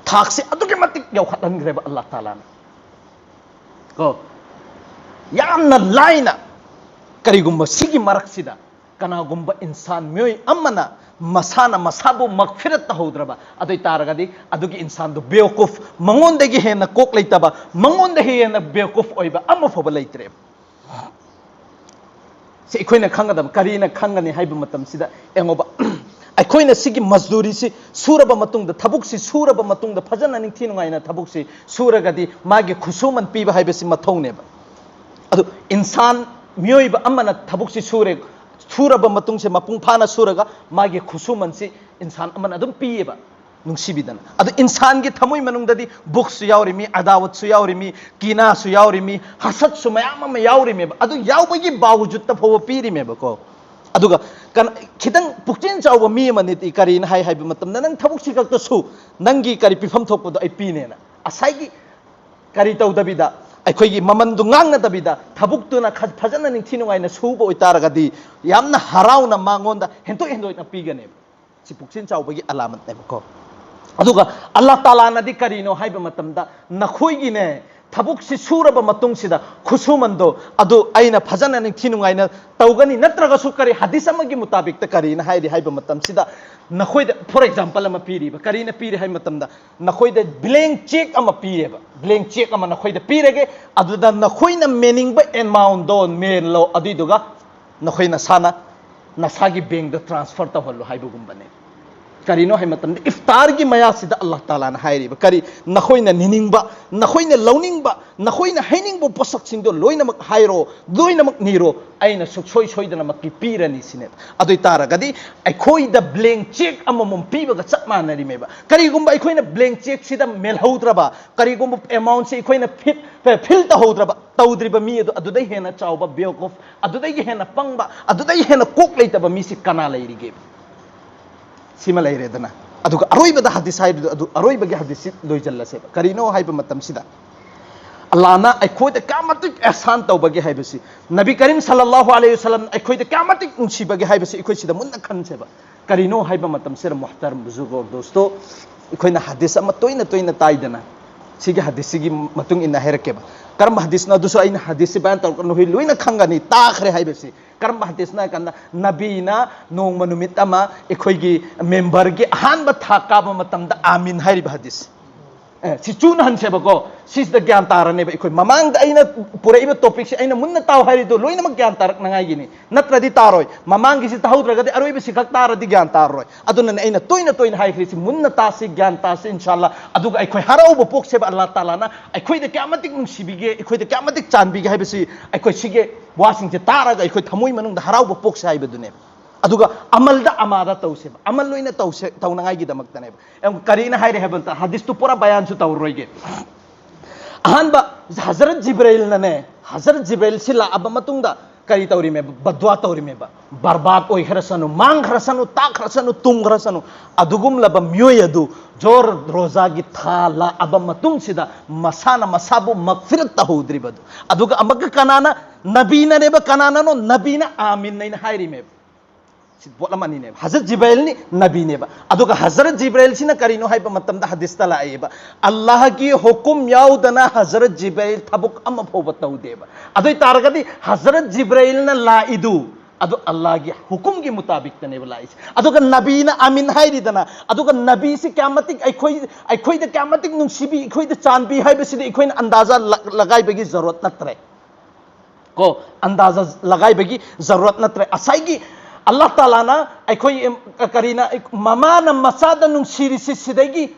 ꯊꯥꯛꯁꯤ ꯑꯗꯨꯛꯀꯤ ꯃꯇꯤꯛ ꯌꯧꯈꯠꯍꯟꯈ꯭ꯔꯦꯕ ꯑꯜꯂꯥꯍ ꯇꯥꯂꯥꯅ꯫ ꯀꯣ, ꯌꯥꯝꯅ ꯂꯥꯏꯅ, ꯀꯔꯤꯒꯨꯝꯕ ꯁꯤꯒꯤ ꯃꯔꯛꯁꯤꯗ ꯀꯅꯥꯒꯨꯝꯕ ꯏꯟꯁꯥꯟ, ꯃꯤꯑꯣꯏ ꯑꯃꯅ ꯃꯁꯥꯅ ꯃꯁꯥꯕꯨ ꯃꯒꯐꯤꯔꯠ ꯇꯧꯍꯧꯗ꯭ꯔꯕ, ꯑꯗꯨ ꯑꯣꯏ ꯇꯥꯔꯒꯗꯤ ꯑꯗꯨꯒꯤ ꯏꯟꯁꯥꯟꯗꯨ ꯕꯦꯋꯀꯨꯐ, ꯃꯉꯣꯟꯗꯒꯤ ꯍꯦꯟꯅ ꯀꯣꯛ ꯂꯩꯇꯕ, ꯃꯉꯣꯟꯗꯒꯤ ꯍꯦꯟꯅ ꯕꯦꯋꯀꯨꯐ ꯑꯣꯏꯕ ꯑꯃ ꯐꯥꯎꯕ ꯂꯩꯇ꯭ꯔꯦꯕ꯫ ꯁꯤ ꯑꯩꯈꯣꯏꯅ ꯈꯪꯒꯗꯕ꯫ ꯀꯔꯤꯅ ꯈꯪꯒꯅꯤ ꯍꯥꯏꯕ ꯃꯇꯝꯁꯤꯗ, ꯌꯦꯡꯉꯣꯕ, ꯑꯩꯈꯣꯏꯅ ꯁꯤꯒꯤ ꯃꯖꯗꯨꯔꯤꯁꯤ ꯁꯨꯔꯕ ꯃꯇꯨꯡꯗ, ꯊꯕꯛꯁꯤ ꯁꯨꯔꯕ ꯃꯇꯨꯡꯗ, ꯐꯖꯅ ꯅꯤꯡꯊꯤ ꯅꯨꯡꯉꯥꯏꯅ ꯊꯕꯛꯁꯤ ꯁꯨꯔꯒꯗꯤ ꯃꯥꯒꯤ ꯈꯨꯠꯁꯨꯃꯟ ꯄꯤꯕ ꯍꯥꯏꯕꯁꯤ ꯃꯊꯧꯅꯦꯕ꯫ ꯑꯗꯨ ꯏꯟꯁꯥꯟ, ꯃꯤꯑꯣꯏꯕ ꯑꯃꯅ ꯊꯕꯛꯁꯤ ꯁꯨꯔꯦ, ꯁꯨꯔꯕ ꯃꯇꯨꯡꯁꯦ ꯃꯄꯨꯡ ꯐꯥꯅ ꯁꯨꯔꯒ ꯃꯥꯒꯤ ꯈꯨꯠꯁꯨꯃꯟꯁꯤ ꯏꯟꯁꯥꯟ ꯑꯃꯅ ꯑꯗꯨꯝ ꯄꯤꯌꯦꯕ, ꯅꯨꯡꯁꯤꯕꯤꯗꯅ꯫ ꯑꯗꯨ ꯏꯟꯁꯥꯟꯒꯤ ꯊꯃꯣꯏ ꯃꯅꯨꯡꯗꯗꯤ ꯕꯨꯈꯁꯨ ꯌꯥꯎꯔꯤꯃꯤ, ꯑꯗꯥꯋꯠꯁꯨ ꯌꯥꯎꯔꯤꯃꯤ, ꯀꯤꯅꯥꯁꯨ ꯌꯥꯎꯔꯤꯃꯤ, ꯍꯁꯠꯁꯨ ꯃꯌꯥꯝ ꯑꯃ ꯌꯥꯎꯔꯤꯃꯦꯕ꯫ ꯑꯗꯨ ꯌꯥꯎꯕꯒꯤ ꯕꯥꯋꯨꯖꯨꯠꯇ ꯐꯥꯎꯕ ꯄꯤꯔꯤꯃꯦꯕꯀꯣ꯫ ꯑꯗꯨꯒ ꯀꯩꯅꯣ, ꯈꯤꯇꯪ ꯄꯨꯛꯆꯦꯜ ꯆꯥꯎꯕ ꯃꯤ ꯑꯃꯅꯗꯤ ꯀꯔꯤꯅ ꯍꯥꯏ ꯍꯥꯏꯕ ꯃꯇꯝꯗ, "ꯅꯪ ꯊꯕꯛꯁꯤ ꯈꯛꯇ ꯁꯨ, ꯅꯪꯒꯤ ꯀꯔꯤ ꯄꯤꯐꯝ ꯊꯣꯛꯄꯗꯣ ꯑꯩ ꯄꯤꯅꯦꯅ", ꯉꯁꯥꯏꯒꯤ ꯀꯔꯤ ꯇꯧꯗꯕꯤꯗ, ꯑꯩꯈꯣꯏꯒꯤ ꯃꯃꯟꯗꯨ ꯉꯥꯡꯅꯗꯕꯤꯗ, ꯊꯕꯛꯇꯨꯅ ꯈ-, ꯐꯖꯅ ꯅꯤꯡꯊꯤ ꯅꯨꯡꯉꯥꯏꯅ ꯁꯨꯕ ꯑꯣꯏꯇꯥꯔꯒꯗꯤ, ꯌꯥꯝꯅ ꯍꯔꯥꯎꯅ ꯃꯉꯣꯟꯗ ꯍꯦꯟꯗꯣꯛ ꯍꯦꯟꯗꯣꯛꯅ ꯄꯤꯒꯅꯦꯕ꯫ ꯁꯤ ꯄꯨꯛꯆꯦꯜ ꯆꯥꯎꯕꯒꯤ ꯑꯂꯥꯃꯠꯅꯦꯕꯀꯣ꯫ ꯑꯗꯨꯒ ꯑꯜꯂꯥꯍ ꯇꯥꯂꯥꯅꯗꯤ ꯀꯔꯤꯅꯣ ꯍꯥꯏꯕ ꯃꯇꯝꯗ, ꯅꯈꯣꯏꯒꯤꯅꯦ, ꯊꯕꯛꯁꯤ ꯁꯨꯔꯕ ꯃꯇꯨꯡꯁꯤꯗ ꯈꯨꯠꯁꯨꯃꯟꯗꯣ ꯑꯗꯨ ꯑꯩꯅ ꯐꯖꯅ ꯅꯤꯡꯊꯤ ꯅꯨꯡꯉꯥꯏꯅ ꯇꯧꯒꯅꯤ꯫ ꯅꯠꯇ꯭ꯔꯒꯁꯨ ꯀꯔꯤ ꯍꯗꯤꯁ ꯑꯃꯒꯤ ꯃꯨꯇꯥꯕꯤꯛꯇ ꯀꯔꯤꯅ ꯍꯥꯏꯔꯤ ꯍꯥꯏꯕ ꯃꯇꯝꯁꯤꯗ, ꯅꯈꯣꯏꯗ, for example ꯑꯃ ꯄꯤꯔꯤꯕ, ꯀꯔꯤꯅ ꯄꯤꯔꯤ ꯍꯥꯏꯕ ꯃꯇꯝꯗ, ꯅꯈꯣꯏꯗ blank cheque ꯑꯃ ꯄꯤꯔꯦꯕ, blank cheque ꯑꯃ ꯅꯈꯣꯏꯗ ꯄꯤꯔꯒꯦ, ꯑꯗꯨꯗ ꯅꯈꯣꯏꯅ ꯃꯦꯟꯅꯤꯡꯕ amountꯗꯣ ꯃꯦꯜꯂꯣ, ꯑꯗꯨꯏꯗꯨꯒ ꯅꯈꯣꯏ ꯅꯁꯥꯅ ꯅꯁꯥꯒꯤ bankꯗ transfer ꯇꯧꯍꯜꯂꯣ ꯍꯥꯏꯕꯒꯨꯝꯕꯅꯦ꯫ ꯀꯔꯤꯅꯣ ꯍꯥꯏꯕ ꯃꯇꯝꯗ, ꯏꯐꯇꯥꯔꯒꯤ ꯃꯌꯥꯁꯤꯗ ꯑꯜꯂꯥꯍ ꯇꯥꯂꯥꯅ ꯍꯥꯏꯔꯤꯕ, ꯀꯔꯤ, ꯅꯈꯣꯏꯅ ꯅꯤꯅꯤꯡꯕ, ꯅꯈꯣꯏꯅ ꯂꯧꯅꯤꯡꯕ, ꯅꯈꯣꯏꯅ ꯍꯩꯅꯤꯡꯕ ꯄꯣꯠꯁꯛꯁꯤꯡꯗꯣ ꯂꯣꯏꯅꯃꯛ ꯍꯥꯏꯔꯣ, ꯂꯣꯏꯅꯃꯛ ꯅꯤꯔꯣ, ꯑꯩꯅ ꯁꯨꯡꯁꯣꯏ ꯁꯣꯏꯗꯅꯃꯛꯀꯤ ꯄꯤꯔꯅꯤ ꯁꯤꯅꯦ꯫ ꯑꯗꯨ ꯑꯣꯏ ꯇꯥꯔꯒꯗꯤ ꯑꯩꯈꯣꯏꯗ blank cheque ꯑꯃꯃꯝ ꯄꯤꯕꯒ ꯆꯞ ꯃꯥꯟꯅꯔꯤꯃꯦꯕ꯫ ꯀꯔꯤꯒꯨꯝꯕ ꯑꯩꯈꯣꯏꯅ blank chequeꯁꯤꯗ ꯃꯦꯜꯍꯧꯗ꯭ꯔꯕ, ꯀꯔꯤꯒꯨꯝꯕ amountꯁꯤ ꯑꯩꯈꯣꯏꯅ fit, fill ꯇꯧꯍꯧꯗ꯭ꯔꯕ, ꯇꯧꯗ꯭ꯔꯤꯕ ꯃꯤ ꯑꯗꯨ ꯑꯗꯨꯗꯩ ꯍꯦꯟꯅ ꯆꯥꯎꯕ ꯕꯦꯋꯀꯨꯐ, ꯑꯗꯨꯗꯒꯤ ꯍꯦꯟꯅ ꯄꯪꯕ, ꯑꯗꯨꯗꯒꯤ ꯍꯦꯟꯅ ꯀꯣꯛ ꯂꯩꯇꯕ ꯃꯤꯁꯤ ꯀꯅꯥ ꯂꯩꯔꯤꯒꯦ? ꯁꯤꯃ ꯂꯩꯔꯦꯗꯅ꯫ ꯑꯗꯨꯒ ꯑꯔꯣꯏꯕꯗ ꯍꯗꯤꯁ ꯍꯥꯏꯔꯤꯗꯣ, ꯑꯗꯨ ꯑꯔꯣꯏꯕꯒꯤ ꯍꯗꯤꯁꯁꯤ ꯂꯣꯏꯁꯤꯜꯂꯁꯦꯕ꯫ ꯀꯔꯤꯅꯣ ꯍꯥꯏꯕ ꯃꯇꯝꯁꯤꯗ, ꯑꯜꯂꯥꯍꯅ ꯑꯩꯈꯣꯏꯗ ꯀꯌꯥꯃꯇꯤꯛ ꯑꯦꯍꯁꯥꯟ ꯇꯧꯕꯒꯦ ꯍꯥꯏꯕꯁꯤ, ꯅꯕꯤ ꯀꯔꯤꯝ ꯁꯜꯂꯜꯂꯥꯍꯨ ꯑꯂꯩꯍꯤ ꯋꯁꯜꯂꯝ ꯑꯩꯈꯣꯏꯗ ꯀꯌꯥꯃꯇꯤꯛ ꯅꯨꯡꯁꯤꯕꯒꯦ ꯍꯥꯏꯕꯁꯤ ꯑꯩꯈꯣꯏ ꯁꯤꯗ ꯃꯨꯟꯅ ꯈꯟꯁꯦꯕ꯫ ꯀꯔꯤꯅꯣ ꯍꯥꯏꯕ ꯃꯇꯝꯁꯤꯗ, ꯃꯨꯍꯇꯔꯝ ꯕꯨꯖꯨꯔꯒ ꯗꯣꯁꯇꯣ, ꯑꯩꯈꯣꯏꯅ ꯍꯗꯤꯁ ꯑꯃ ꯇꯣꯏꯅ ꯇꯣꯏꯅ ꯇꯥꯏꯗꯅ, ꯁꯤꯒꯤ ꯍꯗꯤꯁꯁꯤꯒꯤ ꯃꯇꯨꯡ ꯏꯟꯅ ꯍꯥꯏꯔꯛꯀꯦꯕ꯫ ꯀꯔꯝꯕ ꯍꯗꯤꯁꯅꯣ ꯑꯗꯨꯁꯨ ꯑꯩꯅ ꯍꯗꯤꯁꯁꯤ ꯕꯌꯥꯟ ꯇꯧꯔꯛꯀꯅꯨ, ꯍꯣꯏ, ꯂꯣꯏꯅ ꯈꯪꯒꯅꯤ, ꯇꯥꯈ꯭ꯔꯦ ꯍꯥꯏꯕꯁꯤ꯫ ꯀꯔꯝꯕ ꯍꯗꯤꯁꯅꯣ ꯍꯥꯏ ꯀꯥꯟꯗ, ꯅꯕꯤꯅ ꯅꯣꯡꯃ ꯅꯨꯃꯤꯠ ꯑꯃ ꯑꯩꯈꯣꯏꯒꯤ ꯃꯦꯝꯕꯔꯒꯤ ꯑꯍꯥꯟꯕ ꯊꯥꯛ ꯀꯥꯕ ꯃꯇꯝꯗ ꯑꯥꯃꯤꯟ ꯍꯥꯏꯔꯤꯕ ꯍꯗꯤꯁ꯫ ꯑꯦ, ꯁꯤ ꯆꯨꯅ ꯍꯟꯁꯦꯕꯀꯣ, ꯁꯤꯁꯤꯗ ꯒ꯭ꯌꯥꯟ ꯇꯥꯔꯅꯦꯕ꯫ ꯑꯩꯈꯣꯏ ꯃꯃꯥꯡꯗ ꯑꯩꯅ ꯄꯨꯔꯛꯏꯕ ꯇꯣꯄꯤꯛꯁꯦ ꯑꯩꯅ ꯃꯨꯟꯅ ꯇꯥꯎ ꯍꯥꯏꯔꯤꯗꯣ ꯂꯣꯏꯅꯃꯛ ꯒ꯭ꯌꯥꯟ ꯇꯥꯔꯛꯅꯉꯥꯏꯒꯤꯅꯤ, ꯅꯠꯇ꯭ꯔꯗꯤ ꯇꯥꯔꯣꯏ꯫ ꯃꯃꯥꯡꯒꯤꯁꯤ ꯇꯥꯍꯧꯗ꯭ꯔꯒꯗꯤ ꯑꯔꯣꯏꯕꯁꯤ ꯈꯛ ꯇꯥꯔꯗꯤ ꯒ꯭ꯌꯥꯟ ꯇꯥꯔꯔꯣꯏ꯫ ꯑꯗꯨꯅꯅꯦ ꯑꯩꯅ ꯇꯣꯏꯅ ꯇꯣꯏꯅ ꯍꯥꯏꯈ꯭ꯔꯤꯁꯤ, ꯃꯨꯟꯅ ꯇꯥꯁꯤ, ꯒ꯭ꯌꯥꯟ ꯇꯥꯁꯤ, ꯏꯟꯁꯥꯜꯂꯥ꯫ ꯑꯗꯨꯒ ꯑꯩꯈꯣꯏ ꯍꯔꯥꯎꯕ ꯄꯣꯛꯁꯦꯕ, ꯑꯜꯂꯥꯍ ꯇꯥꯂꯥꯅ ꯑꯩꯈꯣꯏꯗ ꯀꯌꯥꯃꯇꯤꯛ ꯅꯨꯡꯁꯤꯕꯤꯒꯦ, ꯑꯩꯈꯣꯏꯗ ꯀꯌꯥꯃꯇꯤꯛ ꯆꯥꯟꯕꯤꯒꯦ ꯍꯥꯏꯕꯁꯤ, ꯑꯩꯈꯣꯏ ꯁꯤꯒꯤ ꯋꯥꯁꯤꯡꯁꯦ ꯇꯥꯔꯒ ꯑꯩꯈꯣꯏ ꯊꯃꯣꯏ ꯃꯅꯨꯡꯗ ꯍꯔꯥꯎꯕ ꯄꯣꯛꯁꯦ ꯍꯥꯏꯕꯗꯨꯅꯦꯕ꯫ ꯑꯗꯨꯒ ꯑꯃꯜꯗ ꯑꯃꯥꯗ ꯇꯧꯁꯦꯕ, ꯑꯃꯜ ꯑꯣꯏꯅ ꯇꯧꯁꯦ, ꯇꯧꯅꯉꯥꯏꯒꯤꯗꯃꯛꯇꯅꯦꯕ꯫ ꯑꯦ, ꯀꯔꯤꯅ ꯍꯥꯏꯔꯦ ꯍꯥꯏꯕ ꯃꯇꯝꯗ, ꯍꯗꯤꯁꯇꯨ ꯄꯨꯔꯥ ꯕꯌꯥꯟꯁꯨ ꯇꯧꯔꯔꯣꯏꯒꯦ꯫ ꯑꯍꯥꯟꯕ, ꯍꯖꯔꯠ ꯖꯤꯕ꯭ꯔꯥꯏꯜꯅꯅꯦ, ꯍꯖꯔꯠ ꯖꯤꯕ꯭ꯔꯥꯏꯜꯁꯤ ꯂꯥꯛꯑꯕ ꯃꯇꯨꯡꯗ ꯀꯔꯤ ꯇꯧꯔꯤꯃꯦꯕ? ꯕꯗ꯭ꯋꯥ ꯇꯧꯔꯤꯃꯦꯕ꯫ ꯕꯔꯕꯥꯗ ꯑꯣꯏꯈ꯭ꯔꯁꯅꯨ, ꯃꯥꯡꯈ꯭ꯔꯁꯅꯨ, ꯇꯥꯛꯈ꯭ꯔꯁꯅꯨ, ꯇꯨꯝꯈ꯭ꯔꯁꯅꯨ꯫ ꯑꯗꯨꯒꯨꯝꯂꯕ ꯃꯤꯑꯣꯏ ꯑꯗꯨ ꯖꯣꯔ ꯔꯣꯖꯥꯒꯤ ꯊꯥ ꯂꯥꯛꯑꯕ ꯃꯇꯨꯡꯁꯤꯗ ꯃꯁꯥꯅ ꯃꯁꯥꯕꯨ ꯃꯛꯐꯤꯔꯠ ꯇꯧꯍꯧꯗ꯭ꯔꯤꯕꯗꯨ꯫ ꯑꯗꯨꯒ ꯑꯃꯨꯛꯀ ꯀꯅꯥꯅ? ꯅꯕꯤꯅꯅꯦꯕ꯫ ꯀꯅꯥꯅꯅꯣ? ꯅꯕꯤꯅ ꯑꯥꯃꯤꯟ ꯑꯩꯅ ꯍꯥꯏꯔꯤꯃꯦꯕ꯫ ꯄꯣꯠ ꯑꯃꯅꯤꯅꯦꯕ꯫ ꯍꯖꯔꯠ ꯖꯤꯕ꯭ꯔꯥꯏꯜꯅꯤ, ꯅꯕꯤꯅꯦꯕ꯫ ꯑꯗꯨꯒ ꯍꯖꯔꯠ ꯖꯤꯕ꯭ꯔꯥꯏꯜꯁꯤꯅ ꯀꯔꯤꯅꯣ ꯍꯥꯏꯕ ꯃꯇꯝꯗ ꯍꯗꯤꯁꯇ ꯂꯥꯛꯑꯦꯕ, "ꯑꯜꯂꯥꯍꯒꯤ ꯍꯨꯀꯨꯝ ꯌꯥꯎꯗꯅ ꯍꯖꯔꯠ ꯖꯤꯕ꯭ꯔꯥꯏꯜ ꯊꯕꯛ ꯑꯃꯐꯥꯎꯕ ꯇꯧꯗꯦꯕ"꯫ ꯑꯗꯨ ꯑꯣꯏ ꯇꯥꯔꯒꯗꯤ ꯍꯖꯔꯠ ꯖꯤꯕ꯭ꯔꯥꯏꯜꯅ ꯂꯥꯛꯏꯗꯨ ꯑꯗꯨ ꯑꯜꯂꯥꯍꯒꯤ ꯍꯨꯀꯨꯝꯒꯤ ꯃꯨꯇꯥꯕꯤꯛꯇꯅꯦꯕ ꯂꯥꯛꯏꯁꯦ꯫ ꯑꯗꯨꯒ ꯅꯕꯤꯅ ꯑꯃꯤꯟ ꯍꯥꯏꯔꯤꯗꯅ, ꯑꯗꯨꯒ ꯅꯕꯤꯁꯤ ꯀꯌꯥꯃꯇꯤꯛ ꯑꯩꯈꯣꯏ, ꯑꯩꯈꯣꯏꯗ ꯀꯌꯥꯃꯇꯤꯛ ꯅꯨꯡꯁꯤꯕꯤ, ꯑꯩꯈꯣꯏꯗ ꯆꯥꯟꯕꯤ ꯍꯥꯏꯕꯁꯤꯗꯤ ꯑꯩꯈꯣꯏꯅ ꯑꯟꯗꯥꯖꯥ ꯂ-, ꯂꯒꯥꯏꯕꯒꯤ ꯖꯔꯨꯔꯠ ꯅꯠꯇ꯭ꯔꯦ꯫ ꯀꯣ, ꯑꯟꯗꯥꯖꯥ ꯂꯒꯥꯏꯕꯒꯤ ꯖꯔꯨꯔꯠ ꯅꯠꯇ꯭ꯔꯦ꯫ ꯉꯁꯥꯏꯒꯤ ꯑꯜꯂꯥꯍ ꯇꯥꯂꯥꯅ ꯑꯩꯈꯣꯏ, ꯑꯦꯝ, ꯀꯔꯤꯅ, ꯃꯃꯥꯅ ꯃꯆꯥꯗ ꯅꯨꯡꯁꯤꯔꯤꯁꯤ ꯁꯤꯗꯒꯤ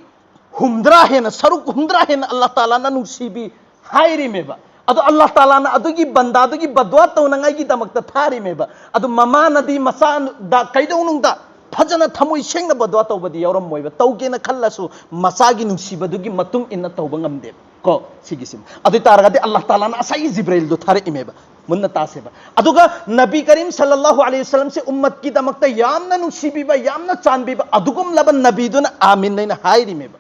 ꯍꯨꯝꯗ꯭ꯔꯥ ꯍꯦꯟꯅ, ꯁꯔꯨꯛ ꯍꯨꯝꯗ꯭ꯔꯥ ꯍꯦꯟꯅ ꯑꯜꯂꯥꯍ ꯇꯥꯂꯥꯅ ꯅꯨꯡꯁꯤꯕꯤ ꯍꯥꯏꯔꯤꯃꯦꯕ꯫ ꯑꯗꯣ ꯑꯜꯂꯥꯍ ꯇꯥꯂꯥꯅ ꯑꯗꯨꯒꯤ ꯕꯟꯗꯥꯗꯨꯒꯤ ꯕꯗꯋꯥ ꯇꯧꯅꯉꯥꯏꯒꯤꯗꯃꯛꯇ ꯊꯥꯔꯤꯃꯦꯕ꯫ ꯑꯗꯣ ꯃꯃꯥꯅꯗꯤ ꯃꯆꯥꯗ ꯀꯩꯗꯧꯅꯨꯡꯗ ꯐꯖꯅ ꯊꯃꯣꯏ ꯁꯦꯡꯅ ꯕꯗꯋꯥ ꯇꯧꯕꯗꯤ ꯌꯥꯎꯔꯝꯃꯣꯏꯕ꯫ ꯇꯧꯒꯦꯅ ꯈꯜꯂꯁꯨ ꯃꯆꯥꯒꯤ ꯅꯨꯡꯁꯤꯕꯗꯨꯒꯤ ꯃꯇꯨꯡ ꯏꯟꯅ ꯇꯧꯕ ꯉꯝꯗꯦꯕ꯫ ꯀꯣ, ꯁꯤꯒꯤꯁꯤ꯫ ꯑꯗꯨ ꯑꯣꯏ ꯇꯥꯔꯒꯗꯤ ꯑꯜꯂꯥꯍ ꯇꯥꯂꯥꯅ ꯉꯁꯥꯏꯒꯤ ꯖꯤꯕ꯭ꯔꯥꯏꯜꯗꯨ ꯊꯥꯔꯛꯏꯃꯦꯕ꯫ ꯃꯨꯟꯅ ꯇꯥꯁꯦꯕ꯫ ꯑꯗꯨꯒ ꯅꯕꯤ ꯀꯔꯤꯝ ꯁꯜꯂꯜꯂꯥꯍꯨ ꯑꯂꯩꯍꯤ ꯋꯁꯜꯂꯝꯁꯦ ꯎꯝꯃꯠꯀꯤꯗꯃꯛꯇ ꯌꯥꯝꯅ ꯅꯨꯡꯁꯤꯕꯤꯕ, ꯌꯥꯝꯅ ꯆꯥꯟꯕꯤꯕ ꯑꯗꯨꯒꯨꯝꯂꯕ ꯅꯕꯤꯗꯨꯅ "ꯑꯥꯃꯤꯟ" ꯑꯩꯅ ꯍꯥꯏꯔꯤꯃꯦꯕ꯫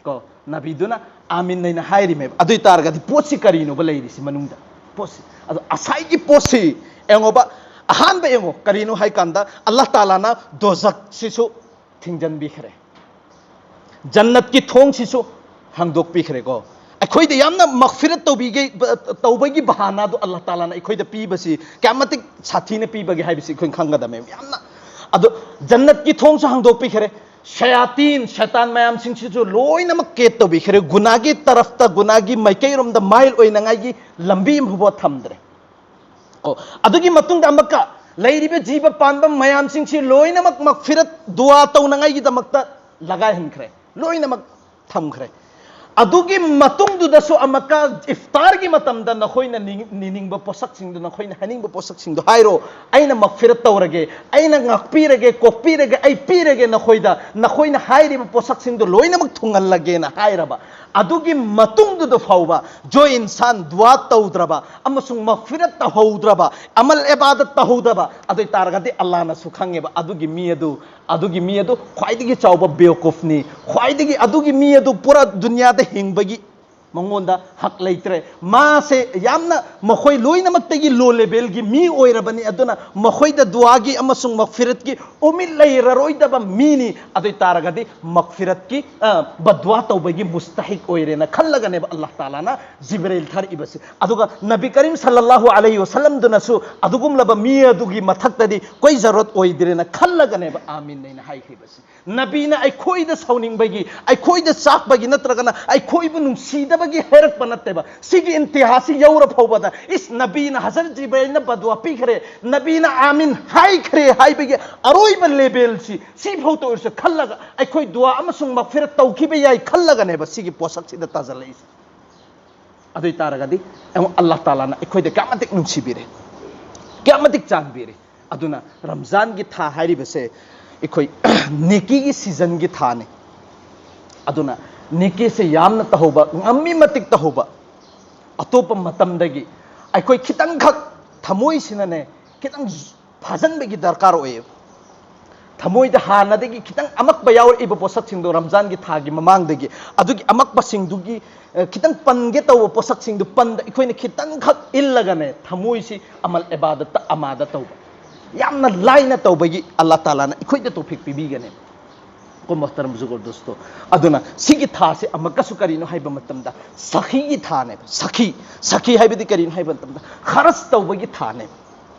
ꯀꯣ, ꯅꯕꯤꯗꯨꯅ "ꯑꯥꯃꯤꯟ" ꯑꯩꯅ ꯍꯥꯏꯔꯤꯃꯦꯕ꯫ ꯑꯗꯨ ꯑꯣꯏ ꯇꯥꯔꯒꯗꯤ ꯄꯣꯠꯁꯤ ꯀꯔꯤꯅꯣꯕ ꯂꯩꯔꯤꯁꯤ ꯃꯅꯨꯡꯗ? ꯄꯣꯠꯁꯤ꯫ ꯑꯗꯣ ꯉꯁꯥꯏꯒꯤ ꯄꯣꯠꯁꯤ ꯌꯦꯡꯉꯣꯕ, ꯑꯍꯥꯟꯕ ꯌꯦꯡꯉꯣ, ꯀꯔꯤꯅꯣ ꯍꯥꯏ ꯀꯥꯟꯗ ꯑꯜꯂꯥꯍ ꯇꯥꯂꯥꯅ ꯗꯣꯖꯈꯁꯤꯁꯨ ꯊꯤꯡꯖꯤꯟꯕꯤꯈ꯭ꯔꯦ꯫ ꯖꯟꯅꯠꯀꯤ ꯊꯣꯡꯁꯤꯁꯨ ꯍꯥꯡꯗꯣꯛꯄꯤꯈ꯭ꯔꯦꯀꯣ꯫ ꯑꯩꯈꯣꯏꯗ ꯌꯥꯝꯅ ꯃꯒꯐꯤꯔꯠ ꯇꯧꯕꯤꯒꯦ, ꯇꯧꯕꯒꯤ ꯕꯍꯥꯅꯥꯗꯣ ꯑꯜꯂꯥꯍ ꯇꯥꯂꯥꯅ ꯑꯩꯈꯣꯏꯗ ꯄꯤꯕꯁꯤ ꯀꯌꯥꯃꯇꯤꯛ ꯁꯥꯊꯤꯅ ꯄꯤꯕꯒꯦ ꯍꯥꯏꯕꯁꯤ ꯑꯩꯈꯣꯏꯅ ꯈꯪꯒꯗꯕꯅꯦꯕ ꯌꯥꯝꯅ꯫ ꯑꯗꯣ ꯖꯟꯅꯠꯀꯤ ꯊꯣꯡꯁꯨ ꯍꯥꯡꯗꯣꯛꯄꯤꯈ꯭ꯔꯦ꯫ ꯁꯌꯥꯇꯤꯟ, ꯁꯩꯇꯥꯟ ꯃꯌꯥꯝꯁꯤꯡꯁꯤꯁꯨ ꯂꯣꯏꯅꯃꯛ ꯀꯦꯠ ꯇꯧꯕꯤꯈ꯭ꯔꯦ꯫ ꯒꯨꯅꯥꯒꯤ ꯇꯔꯐꯇ, ꯒꯨꯅꯥꯒꯤ ꯃꯥꯏꯀꯩꯔꯣꯝꯗ ꯃꯥꯏꯜ ꯑꯣꯏꯅꯉꯥꯏꯒꯤ ꯂꯝꯕꯤ ꯑꯃꯐꯥꯎꯕ ꯊꯝꯗ꯭ꯔꯦ꯫ ꯑꯣ, ꯑꯗꯨꯒꯤ ꯃꯇꯨꯡꯗ ꯑꯃꯨꯛꯀ ꯂꯩꯔꯤꯕ ꯖꯤꯕ ꯄꯥꯟꯕ ꯃꯌꯥꯝꯁꯤꯡꯁꯤ ꯂꯣꯏꯅꯃꯛ ꯃꯒꯐꯤꯔꯠ ꯗꯨꯋꯥ ꯇꯧꯅꯉꯥꯏꯒꯤꯗꯃꯛꯇ ꯂꯒꯥꯏꯍꯟꯈ꯭ꯔꯦ꯫ ꯂꯣꯏꯅꯃꯛ ꯊꯝꯈ꯭ꯔꯦ꯫ ꯑꯗꯨꯒꯤ ꯃꯇꯨꯡꯗꯨꯗꯁꯨ ꯑꯃꯨꯛꯀ ꯏꯐꯇꯥꯔꯒꯤ ꯃꯇꯝꯗ ꯅꯈꯣꯏꯅ ꯅꯤꯡ-, ꯅꯤꯅꯤꯡꯕ ꯄꯣꯠꯁꯛꯁꯤꯡꯗꯨ, ꯅꯈꯣꯏꯅ ꯍꯥꯏꯅꯤꯡꯕ ꯄꯣꯠꯁꯛꯁꯤꯡꯗꯣ ꯍꯥꯏꯔꯣ, ꯑꯩꯅ ꯃꯒꯐꯤꯔꯠ ꯇꯧꯔꯒꯦ, ꯑꯩꯅ ꯉꯥꯛꯄꯤꯔꯒꯦ, ꯀꯣꯛꯄꯤꯔꯒꯦ, ꯑꯩ ꯄꯤꯔꯒꯦ ꯅꯈꯣꯏꯗ, ꯅꯈꯣꯏꯅ ꯍꯥꯏꯔꯤꯕ ꯄꯣꯠꯁꯛꯁꯤꯡꯗꯣ ꯂꯣꯏꯅꯃꯛ ꯊꯨꯡꯍꯜꯂꯒꯦꯅ ꯍꯥꯏꯔꯕ꯫ ꯑꯗꯨꯒꯤ ꯃꯇꯨꯡꯗꯨꯗ ꯐꯥꯎꯕ ꯖꯣ ꯏꯟꯁꯥꯟ ꯗꯨꯋꯥ ꯇꯧꯗ꯭ꯔꯕ ꯑꯃꯁꯨꯡ ꯃꯒꯐꯤꯔꯠ ꯇꯧꯍꯧꯗ꯭ꯔꯕ, ꯑꯃꯜ ꯏꯕꯥꯗꯠ ꯇꯧꯍꯧꯗꯕ, ꯑꯗꯨ ꯑꯣꯏ ꯇꯥꯔꯒꯗꯤ ꯑꯜꯂꯥꯍꯅꯁꯨ ꯈꯪꯉꯦꯕ, ꯑꯗꯨꯒꯤ ꯃꯤ ꯑꯗꯨ, ꯑꯗꯨꯒꯤ ꯃꯤ ꯑꯗꯨ ꯈ꯭ꯋꯥꯏꯗꯒꯤ ꯆꯥꯎꯕ ꯕꯦꯋꯀꯨꯐꯅꯤ, ꯈ꯭ꯋꯥꯏꯗꯒꯤ, ꯑꯗꯨꯒꯤ ꯃꯤ ꯑꯗꯨ ꯄꯨꯔꯥ ꯗꯨꯅꯤꯌꯥꯗ ꯍꯤꯡꯕꯒꯤ ꯃꯉꯣꯟꯗ ꯍꯛ ꯂꯩꯇ꯭ꯔꯦ꯫ ꯃꯥꯁꯦ ꯌꯥꯝꯅ ꯃꯈꯣꯏ ꯂꯣꯏꯅꯃꯛꯇꯒꯤ ꯂꯣ ꯂꯦꯚꯦꯜꯒꯤ ꯃꯤ ꯑꯣꯏꯔꯕꯅꯤ꯫ ꯑꯗꯨꯅ ꯃꯈꯣꯏꯗ ꯗꯨꯋꯥꯒꯤ ꯑꯃꯁꯨꯡ ꯃꯒꯐꯤꯔꯠꯀꯤ ꯎꯃꯤꯠ ꯂꯩꯔꯔꯣꯏꯗꯕ ꯃꯤꯅꯤ꯫ ꯑꯗꯨ ꯑꯣꯏ ꯇꯥꯔꯒꯗꯤ ꯃꯒꯐꯤꯔꯠꯀꯤ, ꯑ, ꯕꯗꯋꯥ ꯇꯧꯕꯒꯤ ꯃꯨꯁꯇꯍꯤꯛ ꯑꯣꯏꯔꯦꯅ ꯈꯜꯂꯒꯅꯦꯕ ꯑꯜꯂꯥꯍ ꯇꯥꯂꯥꯅ ꯖꯤꯕ꯭ꯔꯤꯜ ꯊꯥꯔꯛꯏꯕꯁꯦ꯫ ꯑꯗꯨꯒ ꯅꯕꯤ ꯀꯔꯤꯝ ꯁꯜꯂꯜꯂꯥꯍꯨ ꯑꯂꯩꯍꯤ ꯋꯁꯜꯂꯝꯗꯨꯅꯁꯨ ꯑꯗꯨꯒꯨꯝꯂꯕ ꯃꯤ ꯑꯗꯨꯒꯤ ꯃꯊꯛꯇꯗꯤ ꯀꯣꯏ ꯖꯔꯨꯔꯠ ꯑꯣꯏꯗ꯭ꯔꯦꯅ ꯈꯜꯂꯒꯅꯦꯕ ꯑꯥꯃꯤꯟ ꯑꯩꯅ ꯍꯥꯏꯈ꯭ꯔꯤꯕꯁꯦ꯫ ꯅꯕꯤꯅ ꯑꯩꯈꯣꯏꯗ ꯁꯥꯎꯅꯤꯡꯕꯒꯤ, ꯑꯩꯈꯣꯏꯗ ꯆꯥꯛꯄꯒꯤ ꯅꯠꯇ꯭ꯔꯒꯅ ꯑꯩꯈꯣꯏꯕꯨ ꯅꯨꯡꯁꯤꯗꯕꯒꯤ ꯍꯥꯏꯔꯛꯄ ꯅꯠꯇꯦꯕ꯫ ꯁꯤꯒꯤ ꯏꯟꯇꯤꯍꯥꯁꯤ ꯌꯧꯔ ꯐꯥꯎꯕꯗ, ꯏꯁ, ꯅꯕꯤꯅ, ꯍꯖꯔꯠ ꯖꯤꯕ꯭ꯔꯤꯜꯅ ꯕꯗꯋꯥ ꯄꯤꯈ꯭ꯔꯦ, ꯅꯕꯤꯅ ꯑꯥꯃꯤꯟ ꯍꯥꯏꯈ꯭ꯔꯦ ꯍꯥꯏꯕꯒꯤ ꯑꯔꯣꯏꯕ ꯂꯦꯚꯦꯜꯁꯤ ꯁꯤꯐꯥꯎꯇ ꯑꯣꯏꯔꯁꯨ ꯈꯜꯂꯒ, ꯑꯩꯈꯣꯏ ꯗꯨꯋꯥ ꯑꯃꯁꯨꯡ ꯃꯒꯐꯤꯔꯠ ꯇꯧꯈꯤꯕ ꯌꯥꯏ ꯈꯜꯂꯒꯅꯦꯕ ꯁꯤꯒꯤ ꯄꯣꯠꯁꯛꯁꯤꯗ ꯇꯥꯖꯜꯂꯛꯏꯁꯦ꯫ ꯑꯗꯨ ꯑꯣꯏ ꯇꯥꯔꯒꯗꯤ ꯑꯩꯉꯣꯟ-, ꯑꯜꯂꯥꯍ ꯇꯥꯂꯥꯅ ꯑꯩꯈꯣꯏꯗ ꯀꯌꯥꯃꯇꯤꯛ ꯅꯨꯡꯁꯤꯕꯤꯔꯦ, ꯀꯌꯥꯃꯇꯤꯛ ꯆꯥꯟꯕꯤꯔꯦ꯫ ꯑꯗꯨꯅ ꯔꯝꯖꯥꯟꯒꯤ ꯊꯥ ꯍꯥꯏꯔꯤꯕꯁꯦ ꯑꯩꯈꯣꯏ ꯅꯦꯀꯤꯒꯤ ꯁꯤꯖꯟꯒꯤ ꯊꯥꯅꯤ꯫ ꯑꯗꯨꯅ ꯅꯦꯀꯤꯁꯦ ꯌꯥꯝꯅ ꯇꯧꯍꯧꯕ, ꯉꯝꯃꯤ ꯃꯇꯤꯛ ꯇꯧꯍꯧꯕ꯫ ꯑꯇꯣꯞꯄ ꯃꯇꯝꯗꯒꯤ ꯑꯩꯈꯣꯏ ꯈꯤꯇꯪꯈꯛ ꯊꯃꯣꯏꯁꯤꯅꯅꯦ, ꯈꯤꯇꯪ ꯐꯥꯖꯤꯟꯕꯒꯤ ꯗꯔꯀꯥꯔ ꯑꯣꯏꯌꯦꯕ꯫ ꯊꯃꯣꯏꯗ ꯍꯥꯟꯅꯗꯒꯤ ꯈꯤꯇꯪ ꯑꯃꯛꯄ ꯌꯥꯎꯔꯛꯏꯕ ꯄꯣꯠꯁꯛꯁꯤꯡꯗꯣ, ꯔꯝꯖꯥꯟꯒꯤ ꯊꯥꯒꯤ ꯃꯃꯥꯡꯗꯒꯤ, ꯑꯗꯨꯒꯤ ꯑꯃꯛꯄꯁꯤꯡꯗꯨꯒꯤ, ꯑ, ꯈꯤꯇꯪ ꯄꯟꯒꯦ ꯇꯧꯕ ꯄꯣꯠꯁꯛꯁꯤꯡꯗꯨ ꯄꯟꯗ ꯑꯩꯈꯣꯏꯅ ꯈꯤꯇꯪꯈꯛ ꯏꯜꯂꯒꯅꯦ, ꯊꯃꯣꯏꯁꯤ ꯑꯃꯜ ꯏꯕꯥꯗꯠꯇ ꯑꯃꯥꯗ ꯇꯧꯕ, ꯌꯥꯝꯅ ꯂꯥꯏꯅ ꯇꯧꯕꯒꯤ ꯑꯜꯂꯥꯍ ꯇꯥꯂꯥꯅ ꯑꯩꯈꯣꯏꯗ ꯇꯧꯐꯤꯛ ꯄꯤꯕꯤꯒꯅꯦꯕ꯫ ꯀꯣ ꯃꯣꯍꯇꯔꯝ ꯖꯨꯒꯣꯜ ꯗꯣꯁꯇꯣ, ꯑꯗꯨꯅ ꯁꯤꯒꯤ ꯊꯥꯁꯦ ꯑꯃꯨꯛꯀꯁꯨ ꯀꯔꯤꯅꯣ ꯍꯥꯏꯕ ꯃꯇꯝꯗ, ꯁꯈꯤꯒꯤ ꯊꯥꯅꯦꯕ꯫ ꯁꯈꯤ, ꯁꯈꯤ ꯍꯥꯏꯕꯗꯤ ꯀꯔꯤꯅꯣ ꯍꯥꯏꯕ ꯃꯇꯝꯗ, ꯈꯔꯁ ꯇꯧꯕꯒꯤ ꯊꯥꯅꯦꯕ꯫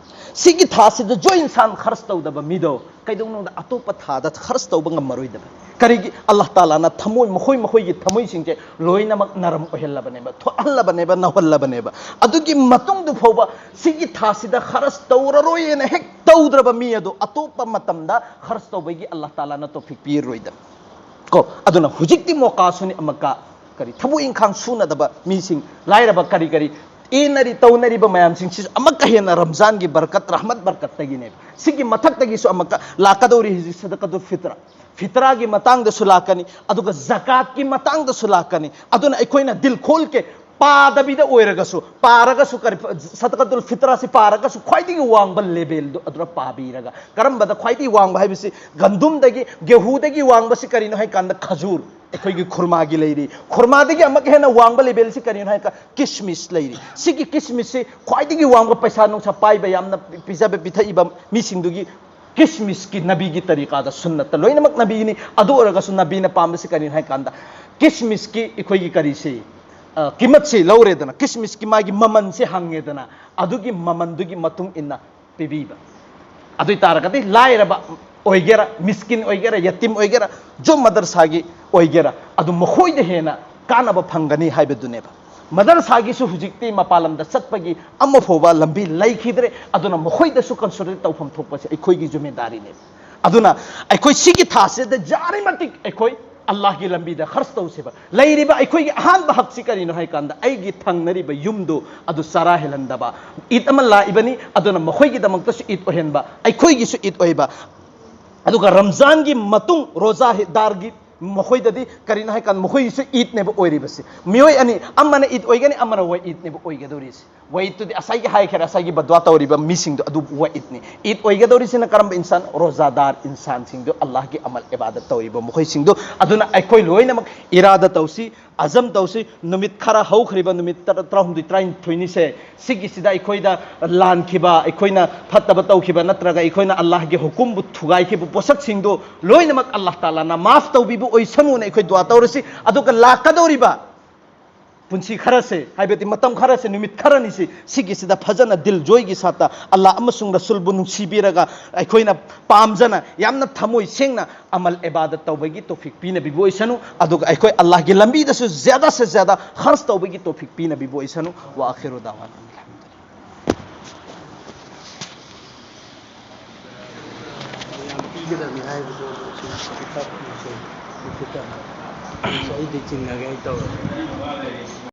ꯁꯤꯒꯤ ꯊꯥꯁꯤꯗ ꯖꯣ ꯏꯟꯁꯥꯟ ꯈꯔꯁ ꯇꯧꯗꯕ ꯃꯤꯗꯣ, ꯀꯩꯗꯧꯅꯨꯡꯗ ꯑꯇꯣꯞꯄ ꯊꯥꯗ ꯈꯔꯁ ꯇꯧꯕ ꯉꯝꯃꯔꯣꯏꯗꯕ꯫ ꯀꯔꯤꯒꯤ? ꯑꯜꯂꯥꯍ ꯇꯥꯂꯥꯅ ꯊꯃꯣꯏ, ꯃꯈꯣꯏ ꯃꯈꯣꯏꯒꯤ ꯊꯃꯣꯏꯁꯤꯡꯁꯦ ꯂꯣꯏꯅꯃꯛ ꯅꯔꯝ ꯑꯣꯏꯍꯜꯂꯕꯅꯦꯕ, ꯊꯣꯠꯍꯜꯂꯕꯅꯦꯕ, ꯅꯧꯍꯜꯂꯕꯅꯦꯕ꯫ ꯑꯗꯨꯒꯤ ꯃꯇꯨꯡꯗꯨ ꯐꯥꯎꯕ ꯁꯤꯒꯤ ꯊꯥꯁꯤꯗ ꯈꯔꯁ ꯇꯧꯔꯔꯣꯏꯅ ꯍꯦꯛ ꯇꯧꯗ꯭ꯔꯕ ꯃꯤ ꯑꯗꯣ ꯑꯇꯣꯞꯄ ꯃꯇꯝꯗ ꯈꯔꯁ ꯇꯧꯕꯒꯤ ꯑꯜꯂꯥꯍ ꯇꯥꯂꯥꯅ ꯇꯣꯐꯤꯛ ꯄꯤꯔꯔꯣꯏꯗꯕ꯫ ꯀꯣ, ꯑꯗꯨꯅ ꯍꯧꯖꯤꯛꯇꯤ ꯃꯣꯀꯥꯁꯨꯅꯤ ꯑꯃꯨꯛꯀ ꯀꯔꯤ ꯊꯕꯛ ꯏꯪꯈꯥꯡ ꯁꯨꯅꯗꯕ ꯃꯤꯁꯤꯡ, ꯂꯥꯏꯔꯕ ꯀꯔꯤ ꯀꯔꯤ ꯏꯟꯅꯔꯤ ꯇꯧꯅꯔꯤꯕ ꯃꯌꯥꯝꯁꯤꯡꯁꯤꯁꯨ ꯑꯃꯨꯛꯀ ꯍꯦꯟꯅ ꯔꯝꯖꯥꯟꯒꯤ ꯕꯔꯀꯠ, ꯔꯍꯃꯠ ꯕꯔꯀꯠꯇꯒꯤꯅꯦꯕ꯫ ꯁꯤꯒꯤ ꯃꯊꯛꯇꯒꯤꯁꯨ ꯑꯃꯨꯛꯀ ꯂꯥꯛꯀꯗꯧꯔꯤ ꯍꯧꯖꯤꯛ ꯁꯗꯀꯇꯨꯜ ꯐꯤꯇ꯭ꯔ, ꯐꯤꯇ꯭ꯔꯥꯒꯤ ꯃꯇꯥꯡꯗꯁꯨ ꯂꯥꯛꯀꯅꯤ, ꯑꯗꯨꯒ ꯖꯀꯥꯠꯀꯤ ꯃꯇꯥꯡꯗꯁꯨ ꯂꯥꯛꯀꯅꯤ꯫ ꯑꯗꯨꯅ ꯑꯩꯈꯣꯏꯅ ꯗꯤꯜ ꯈꯣꯜ ꯀꯦ ꯄꯥꯗꯕꯤꯗ ꯑꯣꯏꯔꯒꯁꯨ, ꯄꯥꯔꯒꯁꯨ, ꯀꯔꯤ, ꯁꯗꯀꯇꯨꯜ ꯐꯤꯇ꯭ꯔꯥꯁꯤ ꯄꯥꯔꯒꯁꯨ ꯈ꯭ꯋꯥꯏꯗꯒꯤ ꯋꯥꯡꯕ ꯂꯦꯚꯦꯜꯗꯣ ꯑꯗꯨꯗ ꯄꯥꯕꯤꯔꯒ, ꯀꯔꯝꯕꯗ ꯈ꯭ꯋꯥꯏꯗꯒꯤ ꯋꯥꯡꯕ ꯍꯥꯏꯕꯁꯤ, ꯒꯟꯗꯨꯝꯗꯒꯤ, ꯒꯦꯍꯨꯗꯒꯤ ꯋꯥꯡꯕꯁꯤ ꯀꯔꯤꯅꯣ ꯍꯥꯏ ꯀꯥꯟꯗ ꯈꯖꯨꯔ, ꯑꯩꯈꯣꯏꯒꯤ ꯈꯨꯔꯃꯥꯒꯤ ꯂꯩꯔꯤ꯫ ꯈꯨꯔꯃꯥꯗꯒꯤ ꯑꯃꯨꯛ ꯍꯦꯟꯅ ꯋꯥꯡꯕ ꯂꯦꯚꯦꯜꯁꯤ ꯀꯔꯤꯅꯣ ꯍꯥꯏꯔꯒ ꯀꯤꯁꯃꯤꯁ ꯂꯩꯔꯤ꯫ ꯁꯤꯒꯤ ꯀꯤꯁꯃꯤꯁꯁꯤ ꯈ꯭ꯋꯥꯏꯗꯒꯤ ꯋꯥꯡꯕ, ꯄꯩꯁꯥ ꯅꯨꯡꯁꯥ ꯄꯥꯏꯕ, ꯌꯥꯝꯅ ꯄꯤꯖꯕ ꯄꯤꯊꯛꯏꯕ ꯃꯤꯁꯤꯡꯗꯨꯒꯤ ꯀꯤꯁꯃꯤꯁꯀꯤ ꯅꯕꯤꯒꯤ ꯇꯔꯤꯀꯥꯗ ꯁꯨꯟꯅꯠꯇ ꯂꯣꯏꯅꯃꯛ ꯅꯕꯤꯒꯤꯅꯤ꯫ ꯑꯗꯨ ꯑꯣꯏꯔꯒꯁꯨ ꯅꯕꯤꯅ ꯄꯥꯝꯕꯁꯤ ꯀꯔꯤꯅꯣ ꯍꯥꯏ ꯀꯥꯟꯗ, ꯀꯤꯁꯃꯤꯁꯀꯤ ꯑꯩꯈꯣꯏꯒꯤ ꯀꯔꯤꯁꯤ, ꯑ, ꯀꯤꯃꯠꯁꯤ ꯂꯧꯔꯦꯗꯅ, ꯀꯤꯁꯃꯤꯁꯀꯤ ꯃꯥꯒꯤ ꯃꯃꯜꯁꯦ ꯍꯪꯉꯦꯗꯅ, ꯑꯗꯨꯒꯤ ꯃꯃꯜꯗꯨꯒꯤ ꯃꯇꯨꯡ ꯏꯟꯅ ꯄꯤꯕꯤꯕ꯫ ꯑꯗꯨ ꯑꯣꯏ ꯇꯥꯔꯒꯗꯤ ꯂꯥꯏꯔꯕ ꯑꯣꯏꯒꯦꯔꯥ, ꯃꯤꯁꯀꯤꯟ ꯑꯣꯏꯒꯦꯔꯥ, ꯌꯇꯤꯝ ꯑꯣꯏꯒꯦꯔꯥ, ꯖꯣ ꯃꯗꯔꯁꯥꯒꯤ ꯑꯣꯏꯒꯦꯔꯥ, ꯑꯗꯨ ꯃꯈꯣꯏꯗ ꯍꯦꯟꯅ ꯀꯥꯟꯅꯕ ꯐꯪꯒꯅꯤ ꯍꯥꯏꯕꯗꯨꯅꯦꯕ꯫ ꯃꯗꯔꯁꯥꯒꯤꯁꯨ ꯍꯧꯖꯤꯛꯇꯤ ꯃꯄꯥꯟ ꯂꯝꯗ ꯆꯠꯄꯒꯤ ꯑꯃ ꯐꯥꯎꯕ ꯂꯝꯕꯤ ꯂꯩꯈꯤꯗ꯭ꯔꯦ꯫ ꯑꯗꯨꯅ ꯃꯈꯣꯏꯗꯁꯨ ꯀꯟꯁꯣꯂꯤꯗꯦꯠ ꯇꯧꯐꯝ ꯊꯣꯛꯄꯁꯦ ꯑꯩꯈꯣꯏꯒꯤ ꯖꯨꯃꯦꯗꯥꯔꯤꯅꯦꯕ꯫ ꯑꯗꯨꯅ ꯑꯩꯈꯣꯏ ꯁꯤꯒꯤ ꯊꯥꯁꯤꯗ ꯌꯥꯔꯤ ꯃꯇꯤꯛ ꯑꯩꯈꯣꯏ ꯑꯜꯂꯥꯍꯒꯤ ꯂꯝꯕꯤꯗ ꯈꯔꯆ ꯇꯧꯁꯦꯕ꯫ ꯂꯩꯔꯤꯕ ꯑꯩꯈꯣꯏꯒꯤ ꯑꯍꯥꯟꯕ ꯍꯛꯁꯤ ꯀꯔꯤꯅꯣ ꯍꯥꯏ ꯀꯥꯟꯗ, ꯑꯩꯒꯤ ꯊꯪꯅꯔꯤꯕ ꯌꯨꯝꯗꯨ ꯑꯗꯨ ꯆꯔꯥ ꯍꯦꯜꯍꯟꯗꯕ꯫ ꯏꯗ ꯑꯃ ꯂꯥꯛꯏꯕꯅꯤ, ꯑꯗꯨꯅ ꯃꯈꯣꯏꯒꯤꯗꯃꯛꯇꯁꯨ ꯏꯗ ꯑꯣꯏꯍꯟꯕ, ꯑꯩꯈꯣꯏꯒꯤꯁꯨ ꯏꯗ ꯑꯣꯏꯕ꯫ ꯑꯗꯨꯒ ꯔꯝꯖꯥꯟꯒꯤ ꯃꯇꯨꯡ ꯔꯣꯖꯥ ꯍꯤ-, ꯗꯥꯔꯒꯤ ꯃꯈꯣꯏꯗꯗꯤ ꯀꯔꯤꯅꯣ ꯍꯥꯏ ꯀꯥꯟꯗ, ꯃꯈꯣꯏꯒꯤꯁꯨ ꯏꯗꯅꯦꯕ ꯑꯣꯏꯔꯤꯕꯁꯤ꯫ ꯃꯤꯑꯣꯏ ꯑꯅꯤ, ꯑꯃꯅ ꯏꯗ ꯑꯣꯏꯒꯅꯤ, ꯑꯃꯅ ꯋꯥꯏ ꯏꯗꯅꯦꯕ ꯑꯣꯏꯒꯗꯧꯔꯤꯁꯤ꯫ ꯋꯥꯏ ꯏꯗꯇꯨꯗꯤ ꯉꯁꯥꯏꯒꯤ ꯍꯥꯏꯈ꯭ꯔꯦ, ꯉꯁꯥꯏꯒꯤ ꯕꯗꯋꯥ ꯇꯧꯔꯤꯕ ꯃꯤꯁꯤꯡꯗꯣ ꯑꯗꯨ ꯋꯥꯏ ꯏꯗꯅꯤ꯫ ꯏꯗ ꯑꯣꯏꯒꯗꯧꯔꯤꯁꯤꯅ ꯀꯔꯝꯕ ꯏꯟꯁꯥꯟ? ꯔꯣꯖꯥꯗꯥꯔ ꯏꯟꯁꯥꯟꯁꯤꯡꯗꯣ, ꯑꯜꯂꯥꯍꯒꯤ ꯑꯃꯜ ꯏꯕꯥꯗꯠ ꯇꯧꯔꯤꯕ ꯃꯈꯣꯏꯁꯤꯡꯗꯣ꯫ ꯑꯗꯨꯅ ꯑꯩꯈꯣꯏ ꯂꯣꯏꯅꯃꯛ ꯏꯔꯥꯗ ꯇꯧꯁꯤ, ꯑꯖꯝ ꯇꯧꯁꯤ꯫ ꯅꯨꯃꯤꯠ ꯈꯔ ꯍꯧꯈ꯭ꯔꯤꯕ ꯅꯨꯃꯤꯠ ꯇꯔꯥ, ꯇꯔꯥꯍꯨꯝꯗꯣꯏ, ꯇꯔꯥꯅꯤꯊꯣꯏꯅꯤꯁꯦ, ꯁꯤꯒꯤꯁꯤꯗ ꯑꯩꯈꯣꯏꯗ ꯂꯥꯟꯈꯤꯕ, ꯑꯩꯈꯣꯏꯅ ꯐꯠꯇꯕ ꯇꯧꯈꯤꯕ, ꯅꯠꯇ꯭ꯔꯒ ꯑꯩꯈꯣꯏꯅ ꯑꯜꯂꯥꯍꯒꯤ ꯍꯨꯀꯨꯝꯕꯨ ꯊꯨꯒꯥꯏꯈꯤꯕ ꯄꯣꯠꯁꯛꯁꯤꯡꯗꯣ ꯂꯣꯏꯅꯃꯛ ꯑꯜꯂꯥꯍ ꯇꯥꯂꯥꯅ ꯃꯥꯐ ꯇꯧꯕꯤꯕ ꯑꯣꯏꯁꯅꯨꯅ ꯑꯩꯈꯣꯏ ꯗꯨꯋꯥ ꯇꯧꯔꯁꯤ꯫ ꯑꯗꯨꯒ ꯂꯥꯛꯀꯗꯧꯔꯤꯕ ꯄꯨꯟꯁꯤ ꯈꯔꯁꯦ, ꯍꯥꯏꯕꯗꯤ ꯃꯇꯝ ꯈꯔꯁꯦ, ꯅꯨꯃꯤꯠ ꯈꯔꯅꯤꯁꯤ, ꯁꯤꯒꯤꯁꯤꯗ ꯐꯖꯅ ꯗꯤꯜ ꯖꯣꯏꯒꯤ ꯁꯥꯠꯇ ꯑꯜꯂꯥꯍ ꯑꯃꯁꯨꯡ ꯔꯁꯨꯜꯕꯨ ꯅꯨꯡꯁꯤꯕꯤꯔꯒ ꯑꯩꯈꯣꯏꯅ ꯄꯥꯝꯖꯅ, ꯌꯥꯝꯅ ꯊꯃꯣꯏ ꯁꯦꯡꯅ ꯑꯃꯜ ꯏꯕꯥꯗꯠ ꯇꯧꯕꯒꯤ ꯇꯣꯐꯤꯛ ꯄꯤꯅꯕꯤꯕ ꯑꯣꯏꯁꯅꯨ꯫ ꯑꯗꯨꯒ ꯑꯩꯈꯣꯏ ꯑꯜꯂꯥꯍꯒꯤ ꯂꯝꯕꯤꯗꯁꯨ ꯖ꯭ꯌꯥꯗꯥ ꯁꯦ ꯖ꯭ꯌꯥꯗꯥ ꯈꯔꯆ ꯇꯧꯕꯒꯤ ꯇꯣꯐꯤꯛ ꯄꯤꯅꯕꯤꯕ ꯑꯣꯏꯁꯅꯨ꯫ ꯋꯥ ꯑꯈꯤꯔꯨ ꯗꯥꯋꯥꯅꯥ ꯑꯅꯤꯜ ꯍꯝꯗꯨꯂꯤꯜꯂꯥꯍ꯫ ꯌꯥꯝ ꯄꯤꯒꯗꯕꯅꯤ ꯍꯥꯏꯕꯗꯣ ꯑꯗꯨ ꯁꯤ ꯈꯤꯇꯪ ꯃꯈꯩ ꯃꯈꯨꯠꯇ ꯑꯩꯗꯤ ꯆꯤꯡꯅꯒꯦ ꯍꯥꯏ ꯇꯧꯔꯦ꯫